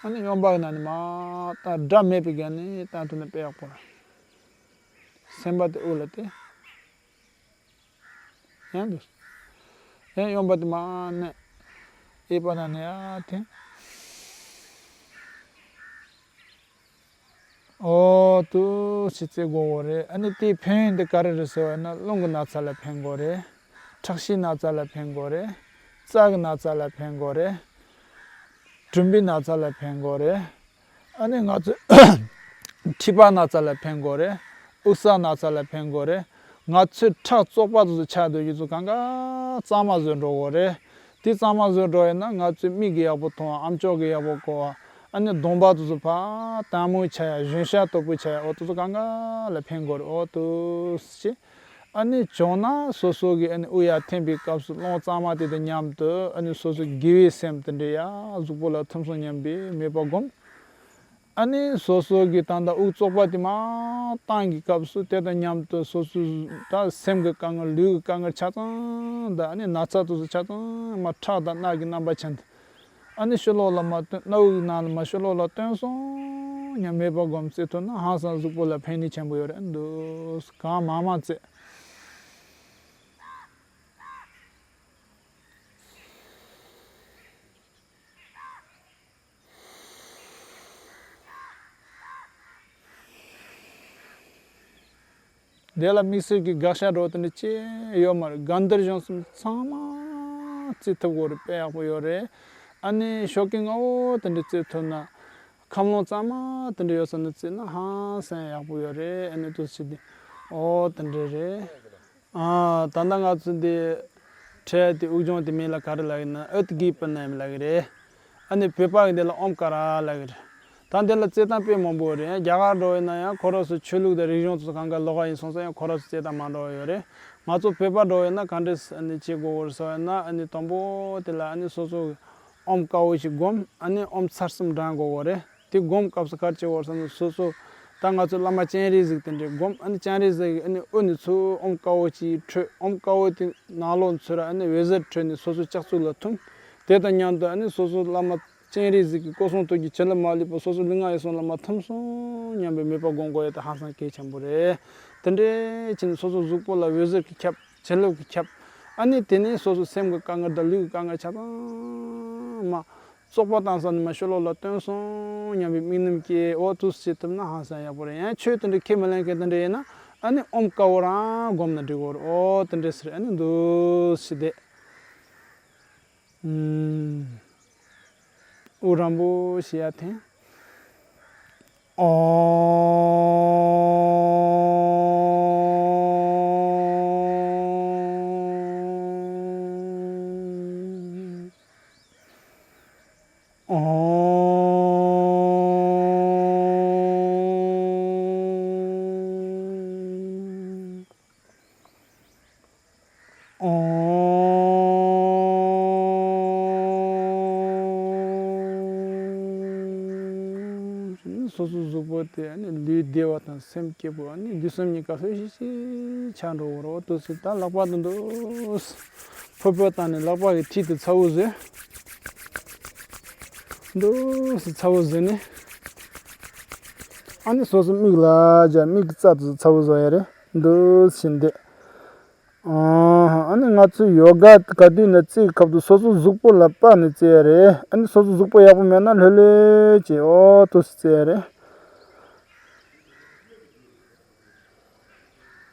ཨ་ནི་གཡོན་པ་གི་ནང་ནས་མར་ད་སྒྲ་མེད་པའི་སྒང་ནས་ད་དུ་ནས་དཔེ་ཡག་པོ་རེད། སེམས་པ་དེ་དབུགས་ལ་བརྟེན། ཡང་འདུག་ཡང་གཡོན་པ་དེ་མར་མནན། གཡས་པ་ནང་ནས་ཡར་འཐེན། འོ་འདུག་སེ་བཙལ་དགོས་པ་རེད། ཨ་ནི་དེའི་ཕན་ཡོན་དེ་ག་རེ་རེད་ཟེར་བ་ན། རླུང་གི་ན་ཚ་ལ་ཕན་གྱི་རེད། ཁྲག་ཤེད་ན་ཚ་ལ་ཕན་གྱི་རེད། རྩ་གི་ན་ཚ་ལ་ཕན་གྱི་རེད། གྲུམ་པའི་ན་ཚ་ལ་ཕན་གྱི་རེད། ཨ་ནི་ང་ཚོའི་མཁྲིས་པ་ན་ཚ་ལ་ཕན་གྱི་རེད། དབུགས་བསགས་ན་ཚ་ལ་ཕན་གྱི་རེད། ང་ཚོའི་ཁྲག་བཙོག་པ་དེ་ཚོ་ཆགས་སྡོད་རྒྱུ་ཚོ་གང་ག་གཙང་མ་བཟོས་འགྲོ་གི་རེད། དེ་གཙང་མ་བཟོས་འགྲོ་ཡིན་ན་ང་ཚོའི་མིག་གིས་ཡག་པོ་མཐོང་བ། ཨམ་ཅོག་གིས་ཡག་པོ་གོ་བ། ཨ་ནི་གདོང་པ་དེ་ཚོ་ཕར་དྭངས་མོ་ཆགས་ཡ། གཞོན་ཤ་དོད་པོ་ཆགས་ཡ། འོ་དེ་ཚོ་གང་ག་ལ་ཕན་གྱི་རེད། འོ་འདུག་སེ། ཨ་ནི་བྱུང་ན་སོ་སོ་གི་ཨ་ནི་དབུགས་ཡར་འཐེན་པའི་སྐབས་སུ་རླུང་གཙང་མ་དེ་དང་མཉམ་དུ་ཨ་ནི་སོ་སོ་དགེ་བའི་སེམས་དེ་འདྲ་ཡར་གཟུགས་པོ་ལ་ཐིམ་སོང་སྙམ་པའི་མོས་པ་བསྒོམ། ཨ་ནི་སོ་སོ་གི་ད་ལྟ་དབུགས་བཙོག་པ་དེ་མར་བཏང་གི་སྐབས་སུ་དེ་དང་མཉམ་དུ་སོ་སོའི་ད་སེམས་ཀྱི་དཀའ་ངལ། ལུས་ཀྱི་དཀའ་ངལ་ཆ་ཚང་དང་། ཨ་ནི་ན་ཚ་དེ་ཚོ་ཆ་ཚང་མར་ཁྲག་དང་རྣག་གི་རྣམ་པ་ཅན་དུ། ཨ་ནི་ཕྱི་ལོགས་ལ་མར་བཏོན། སྣ་བུག་གི་ནང་ལ་མར་ཕྱི་ལོགས་ལ་བཏོན་སོང་སྙམ་མོས་པ་བསྒོམས་བཙལ་ཐུབ་ན་ཧང་སང་གཟུགས་པོ་ལ་ཕན་ནུས་ཆེན་པོ་ཡོད་རེད། འདུག་སེ་གང་མང་མང་བཙལ། དེ་ལ་དམིགས་བསལ་གྱི་དགག་བྱ་འདྲ་བོ་དེ་འདྲ་ཅི་ཡོད་མ་རེད། དགའ་འདུན་གཞུང་གསུམ་ཚང་མ་བརྩི་ཐུབ་དགོས་རེད། དཔེ་ཡག་པོ་ཡོད་རེད། ཨ་ནི་ཤོག་གུ་སྔ་བོ་དེ་འདྲ་བརྩི་ཐུབ་ན། ཁམས་ལོང་གཙང་མ་དེ་འདྲ་ཡོད་ས་ནས་བརྩིས་ན་ཧང་སང་ཡག་པོ་ཡོད་རེད། ཨ་ནི་འདུག་སེ་བྱས་ཏེ། འོ་དེ་འདྲ་རེད། ཨ། ད་ལྟ་ང་ཚོ་འདི་འཕྲད་དེ་དབུགས་སྦྱོང་དེ་མིང་ལ་ག་རེ་ལབ་ཡིན་ན། ཨུཏ་གི་པ་ནམ་ལབ་ཀྱི་རེད། ཨ་ནི་བོད་པ་གི་འདི་ལ་ཨོམ་ཀ་ར་ལབ་ཀྱི་རེད། ད་འདི་ལ་རྩེད་སྟངས་དཔེ་མང་པོ་རེད། རྒྱ་གར་འགྲོ་ཡིན་ན་ཡང་ཁོ་རང་ཚོ་ཆོས་ལུགས་དང་རིག་གཞུང་ཚོ་གང་ག་ལོགས་ཀ་ཡིན་སོང་ཙང་ཡང་ཁོ་རང་ཚོ་རྩེད་སྟངས་མ་འདྲ་བ་ཡོད་རེད། ང་ཚོ་བོད་པ་འགྲོ་ཡིན་ན་ག་འདྲས་ཨ་ནི་བྱེད་དགོས་པ་རེད་ཟེར་བ་ཡིན་ན། ཨ་ནི་དང་པོ་དེ་ལ་ཨ་ནི་སོ་སོ་གི་ཨོམ་དཀར་པོ་ཞིག་བསྒོམ། ཨ་ནི་ཨོམ་ཚར་གསུམ་བགྲང་དགོས་པ་རེད། དེ་སྒོམ་སྐབས་སུ་ག་རེ་བྱེད་དགོས་ཟེར་ན། སོ་སོ་ད་ང་ཚོ་བླ་མ་སྤྱན་རས་གཟིགས་དེ་འདྲས་སྒོམ། ཨ་ནི་སྤྱན་རས་གཟིགས་ཀྱི་ཨ་ནི་དབུ་ནས་ཚུར་ཨོམ་དཀར་པོ་ཅིག་འཕྲོས། ཨོམ་དཀར་པོ་དེ་ནང་ལོགས་ཚུར་ཨ་ནི་འོད་ཟེར་འཕྲོས་ནས་སོ་སོ་ལྕགས་ཚུལ་ལ་ཐིམ། དེ་དང་མཉམ་དུ་ཨ་ནི་སོ་སོ་བླ་མ་སྤྱན་རས་གཟིགས་ཀྱི་སྐུ་གསུང་ཐུགས་ཀྱི་བྱིན་རླབས་མ་ལུས་པ་སོ་སོ་ལུས་ངག་ཡིད་གསུམ་ལ་མར་ཐིམ་སོང་སྙམ་པའི་མོས་པ་སྒོམ་དགོས་ཡ་དེ་ཧང་སང་གལ་ཆེན་པོ་རེད། དེ་འདྲས་བྱས་ནས་སོ་སོ་གཟུགས་པོ་ལ་འོད་ཟེར་གྱིས་ཁྱབ། བྱིན་རླབས་ཀྱིས་ཁྱབ། ཨ་ནི་དེ་ནས་སོ་སོ་སེམས་ཀྱི་དཀའ་ངལ་དང་ལུས་ཀྱི་དཀའ་ངལ་ཆ་ཚང་མ། བཙོག་པ་བཏང་ས་ནས་མར་ཕྱི་ལོགས་ལ་བཏོན་སོང་སྙམ་པའི་དམིགས་རྣམ་སྐྱེས། འོ་འདུག་སེ་བྱེད་ཐུབ་ན་ཧང་སང་ཡག་པོ་རེད། ཡང་ཆོས་དེ་འདྲ་ཁས་མི་ལེན་མཁན་དེ་འདྲ་ཡིན་ན། ཨ་ནི་ཨོམ་དཀར་པོ་རང་སྒོམ་ན་འགྲིག་གི་རེད། འོ་དེ་འདྲ་ཟེར། ཨ་ནི་འདུག་སེ་བསྡད། ཨུམ། དབུགས་རིང་པོ་ཞིག་ཡར་འཐེན། ཨོ། ཨོ། ཨོ། སོ་སོ་གཟུགས་པོ་དེ་ཨ་ནི་ལུས་བདེ་བ་དང་སེམས་སྐྱིད་པོ། ཨ་ནི་དུས་གསུམ་གཉིས་ཀ་ལྷོད་ཤིག་ཤིག་ཆགས་འགྲོ་གི་རེད། འོ་འདུག་སེ་ད་ལག་པ་དེ་འདུག་སེ་ཕུར་ཕུར་བཏང་ནས་ལག་པ་གི་མཐིལ་དེ་ཚ་བོ་བཟོས། འདུག་སེ་ཚ་བོ་བཟོས་ནས། ཨ་ནི་སོ་སོ་མིག་ལ་སྦྱར། མིག་གི་རྩ་དེ་ཚ་བོ་བཟོ་ཡ་རེད། འདུག་སེ་བྱས་ནས་བསྡད། ཨ་ཧ། ཨ་ནི་ང་ཚོས་ཡོ་ག་ག་དུས་ནས་རྩེད་སྐབས་དུ་སོ་སོ་གཟུགས་པོ་ལ་དཔག་ནས་རྩེ་ཡ་རེད། ཨ་ནི་སོ་སོ་གཟུགས་པོ་ཡག་པོ་མེད་ན་ལྷོད་ལྷོད་བྱས། འོ་འདུག་སེ་རྩེ་ཡ་རེད།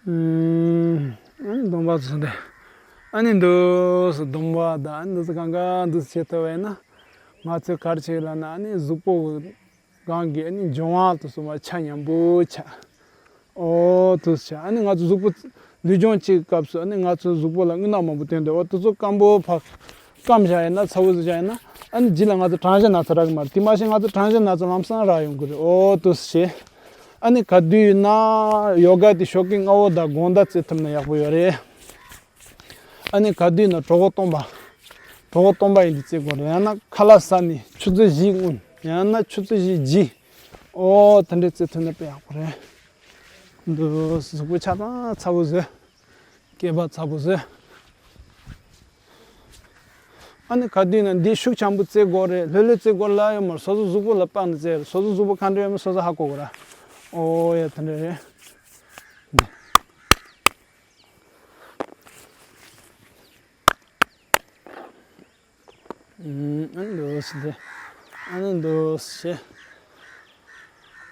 ཨུམ། ཨ་ནི་གདོང་པ་ཚོ་འདི། ཨ་ནི་འདུག་སེ་གདོང་པ་དང་ཨ་ནི་འདུག་སེ་གང་ག་འདུག་སེ་བྱེད་ཐུབ་པ་ཡིན་ན། ང་ཚོས་ག་རེ་བྱེད་ལབ་ན། ཨ་ནི་གཟུགས་པོ་གང་གི་ཨ་ནི་འབྱུང་བ་དེ་ཚོ་མར་ཆ་མཉམ་པོ་ཆགས། འོ་འདུག་སེ་ཆགས། ཨ་ནི་ང་ཚོ་གཟུགས་པོ་ལུས་སྦྱོང་བྱེད་སྐབས་སུ་ཨ་ནི་ང་ཚོའི་གཟུགས་པོ་ལ་རྔུལ་ནག་མང་པོ་ཐོན་འདུག་འོ་དེ་ཚོ་སྐམ་པོ་ཕར་སྐམ་བཞག་ཡིན་ན། ཚ་བོ་བཟོས་བཞག་ཡིན་ན། ཨ་ནི་རྗེས་ལ་ང་ཚོ་གྲང་ཞྭ་ན་ཚ་རག་གི་མ་རེད། དེ་མ་གཞི་ང་ཚོ་གྲང་ཞྭ་ན་ཚ་ལམ་སང་རག་ཡོང་གི་རེད། འོ་འདུག་སེ་བྱས། ཨ་ནི་ག་དུས་ཡིན་ན་ཡོ་ག་དེ་ཤོག་གུ་ལྔ་བོ་དང་དགོང་དག་རྩེ་ཐུབ་ན་ཡག་པོ་ཡོད་རེད། ཨ་ནི་ག་དུས་ཡིན་ན་གྲོད་ཁོག་སྟོང་པ། གྲོད་ཁོག་སྟོང་པ་ཡིན་དུས་རྩེ་དགོས་རེད། ཡང་ན་ཁ་ལག་ཟ་ནས་ཆུ་ཚོད་བཞིའི་སྔོན། ཡང་ན་ཆུ་ཚོད་བཞིའི་རྗེས། འོ་དེ་འདྲས་རྩེ་ཐུབ་ན་དཔེ་ཡག་པོ་རེད། འདུག་སེ་གཟུགས་པོ་ཆ་ཚང་ཚ་བོ་བཟོས། སྐེད་པ་ཚ་བོ་བཟོས། ཨ་ནི་ག་དུས་ན་འདི་ཤུགས་ཆེན་པོ་རྩེ་དགོས་རེད། ལྷོད་ལྷོད་རྩེ་དགོས་ལབ་ཡོད་མ་རེད། སོ་སོ་གཟུགས་པོ་ལ་དཔག་ནས་རྩེ་རེད། སོ་སོ་གཟུགས་པོ་ག་འདྲ་ཡོད་མེད་སོ་སོ་ཧ་གོ་དགོས་ར། ཨོ་ཡ་དེ་འདྲ་རེད། ཨ་ནི་འདུག་སེ་དེ། ཨ་ནི་འདུག་སེ།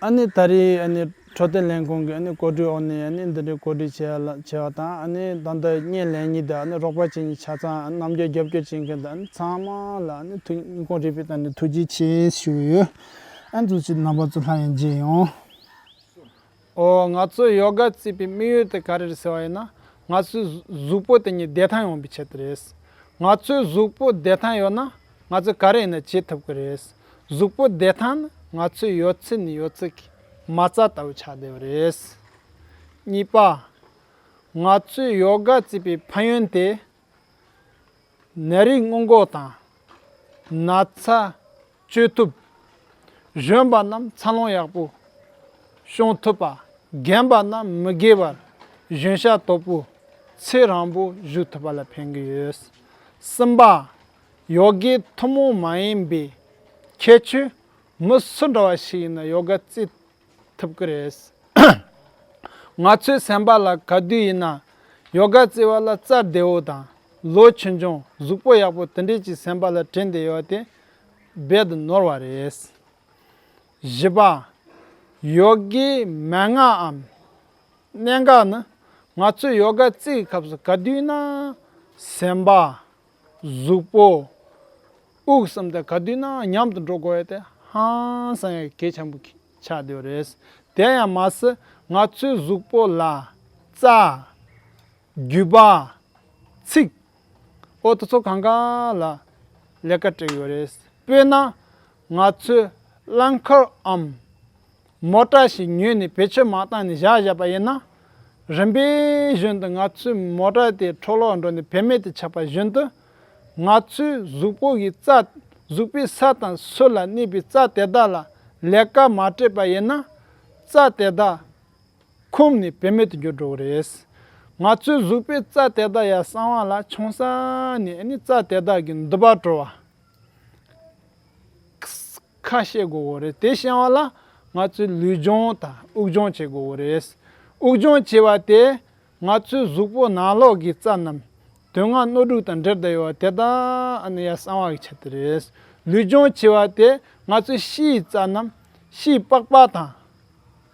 ཨ་ནི་ད་རེས་ཨ་ནི་འཕྲོད་བསྟེན་ལས་ཁུངས་ཀྱི་ཨ་ནི་གོ་སྒྲིག་འོག་ནས་ཨ་ནི་འདི་འདྲའི་གོ་སྒྲིག་བྱས་ལ་བྱས་པ་དང་། ཨ་ནི་ད་ལྟ་བརྙན་ལེན་མཁན་དང་ཨ་ནི་རོགས་པ་བྱེད་མཁན་ཆ་ཚང་། ཨ་ནི་རྣམ་འགྱུར་རྒྱབ་སྐྱོར་བྱེད་མཁན་དང་། ཨ་ནི་ཚང་མ་ལ་ཨ་ནི་ཐུགས་སྙིང་ཁོང་རུས་པའི་གཏིང་ནས་ཐུགས་རྗེ་ཆེ་ཞུ་གི་ཡོད། ཨ་ནི་ཚུལ་ཆེད་རྣམ་པ་ཚོ་སླར་ཡང་མཇལ་ཡོང་། ཨོ། ང་ཚོས་ཡོ་ག་རྩེད་པའི་དམིགས་ཡུལ་དེ་ག་རེ་རེད་ཟེར་བ་ཡིན་ན། ང་ཚོའི་གཟུགས་པོ་དེ་ཉིད་བདེ་ཐང་ཡོང་བའི་ཆེད་དུ་རེད། ང་ཚོའི་གཟུགས་པོ་བདེ་ཐང་ཡོད་ན་ང་ཚོས་ག་རེ་ཡིན་ན་བྱེད་ཐུབ་ཀྱི་རེད། གཟུགས་པོ་བདེ་ཐང་ནི་ང་ཚོའི་ཡོད་ཚད་ནས་ཡོད་ཚད་ཀྱི་མ་རྩ་ལྟ་བུ་ཆགས་བསྡད་པ་རེད། གཉིས་པ། ང་ཚོས་ཡོ་ག་རྩེད་པའི་ཕན་ཡོན་དེ། ནད་རིགས་སྔོན་འགོག་དང་། ན་ཚ་བཅོས་ཐུབ། གཞོན་པ་རྣམས་འཚར་ལོངས་ཡག་པོ་བྱུང་ཐུབ་པ། རྒན་པ་རྣམས་མི་རྒས་པར་གཞོན་ཤ་དོད་པོ་ཚེ་རིང་པོ་བཞུགས་ཐུབ་པ་ལ་ཕན་གྱི་ཡོད། གསུམ་པ། ཡོ་གའི་ཐུན་མོང་མ་ཡིན་པའི་ཁྱད་ཆོས། མི་སུ་འདྲ་བ་ཞིག་ཡིན་ན་ཡོ་ག་རྩེད་ཐུབ་ཀྱི་རེད། ང་ཚོའི་སེམས་པ་ལ་ག་དུས་ཡིན་ན་ཡོ་ག་རྩེ་བ་ལ་རྩ་བདེ་བོ་དང་། ལོ་ཆུང་ཆུང་། གཟུགས་པོ་ཡག་པོ་དེ་འདྲས་ཀྱི་སེམས་པ་ལ་དྲན་བསྡད་ཡོད་དེ་རྦད་དེ་ནོར་བ་རེད། བཞི་པ། ཡོ་གའི་མན་ངག་འམ་གནད་འགག་ནི། ང་ཚོས་ཡོ་ག་རྩེ་བའི་སྐབས་སུ་ག་དུས་ན་སེམས་པ། གཟུགས་པོ། དབུགས་གསུམ་དེ་ག་དུས་ན་མཉམ་དུ་འགྲོ་དགོས་ཡ་དེ་ཧང་སང་ཡ་གལ་ཆེན་པོ་ཆགས་བསྡད་ཡོད་རེད། དེ་ཡང་མ་ཟད་ང་ཚོའི་གཟུགས་པོ་ལ་རྩ། རྒྱུས་པ། ཚིགས། ཨོ་དེ་ཚོ་གང་ག་ལ་ལས་ཀ་སྤྲད་ཡོད་རེད། དཔེར་ན། ང་ཚོས་རླངས་འཁོར་འམ་མོ་ཊ་ཞིག་ཉོས་ནས་བེད་སྤྱོད་མ་བཏང་ནས་བཞག་བཞག་པ་ཡིན་ན། རིམ་པས་བཞིན་དུ་ང་ཚོའི་མོ་ཊ་དེ་འཕྲོ་བརླག་འགྲོ་ནས་བེད་མེད་དུ་ཆགས་པ་བཞིན་དུ། ང་ཚོའི་གཟུགས་པོ་གི་རྩ། གཟུགས་པོའི་ས་དང་སུ་ལ་གནས་པའི་རྩ་དེ་དག་ལ་ལས་ཀ་མ་སྤྲད་པ་ཡིན་ན། རྩ་དེ་དག་འཁུམས་ནས་བེད་མེད་དུ་འགྱུར་འགྲོ་གི་རེད། ང་ཚོའི་གཟུགས་པོའི་རྩ་དེ་དག་ཡར་གསང་བ་ལ་ཆུང་ས་ནས་ཨ་ནི་རྩ་དེ་དག་གི་མདུད་པ་དཀྲོལ་བ། ཁ་ཤས་དགོས་ཀྱི་རེད། དེ་བྱེད་པ་ལ་ང་ཚོས་ལུས་སྦྱོང་དང་དབུགས་སྦྱོང་བྱེད་དགོས་ཀྱི་རེད། དབུགས་སྦྱོང་བྱེད་པ་དེ་ང་ཚོའི་གཟུགས་པོ་ནང་ལོགས་ཀྱི་རྩ་རྣམས་དོན་ལྔ་སྣོད་དྲུག་དང་འབྲེལ་བསྡད་ཡོད་པ་དེ་དག་ཨ་ནི་ཡར་གསང་བ་གི་ཆེད་དུ་རེད། ལུས་སྦྱོང་བྱེད་པ་དེ་ང་ཚོའི་ཕྱིའི་རྩ་རྣམས། ཕྱིའི་པགས་པ་དང་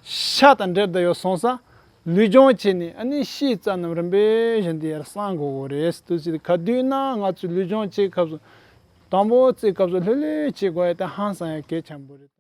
ཤ་དང་འབྲེལ་བསྡད་ཡོད་སོང་ཙང་། ལུས་སྦྱོང་བྱས་ནས་ཨ་ནི་ཕྱིའི་རྩ་རྣམས་རིམ་པས་བཞིན་དུ་ཡར་གསང་དགོས་ཀྱི་རེད། དུས་ཚོད་ག་དུས་ན་ང་ཚོས་ལུས་སྦྱོང་བྱེད་སྐབས་སུ། དང་པོ་རྩེད་སྐབས་སུ་ལྷོད་ལྷོད་བྱེད་དགོས་ཡ་དེ་ཧང་སང་ཡ་གལ་ཆེན་པོ་རེད།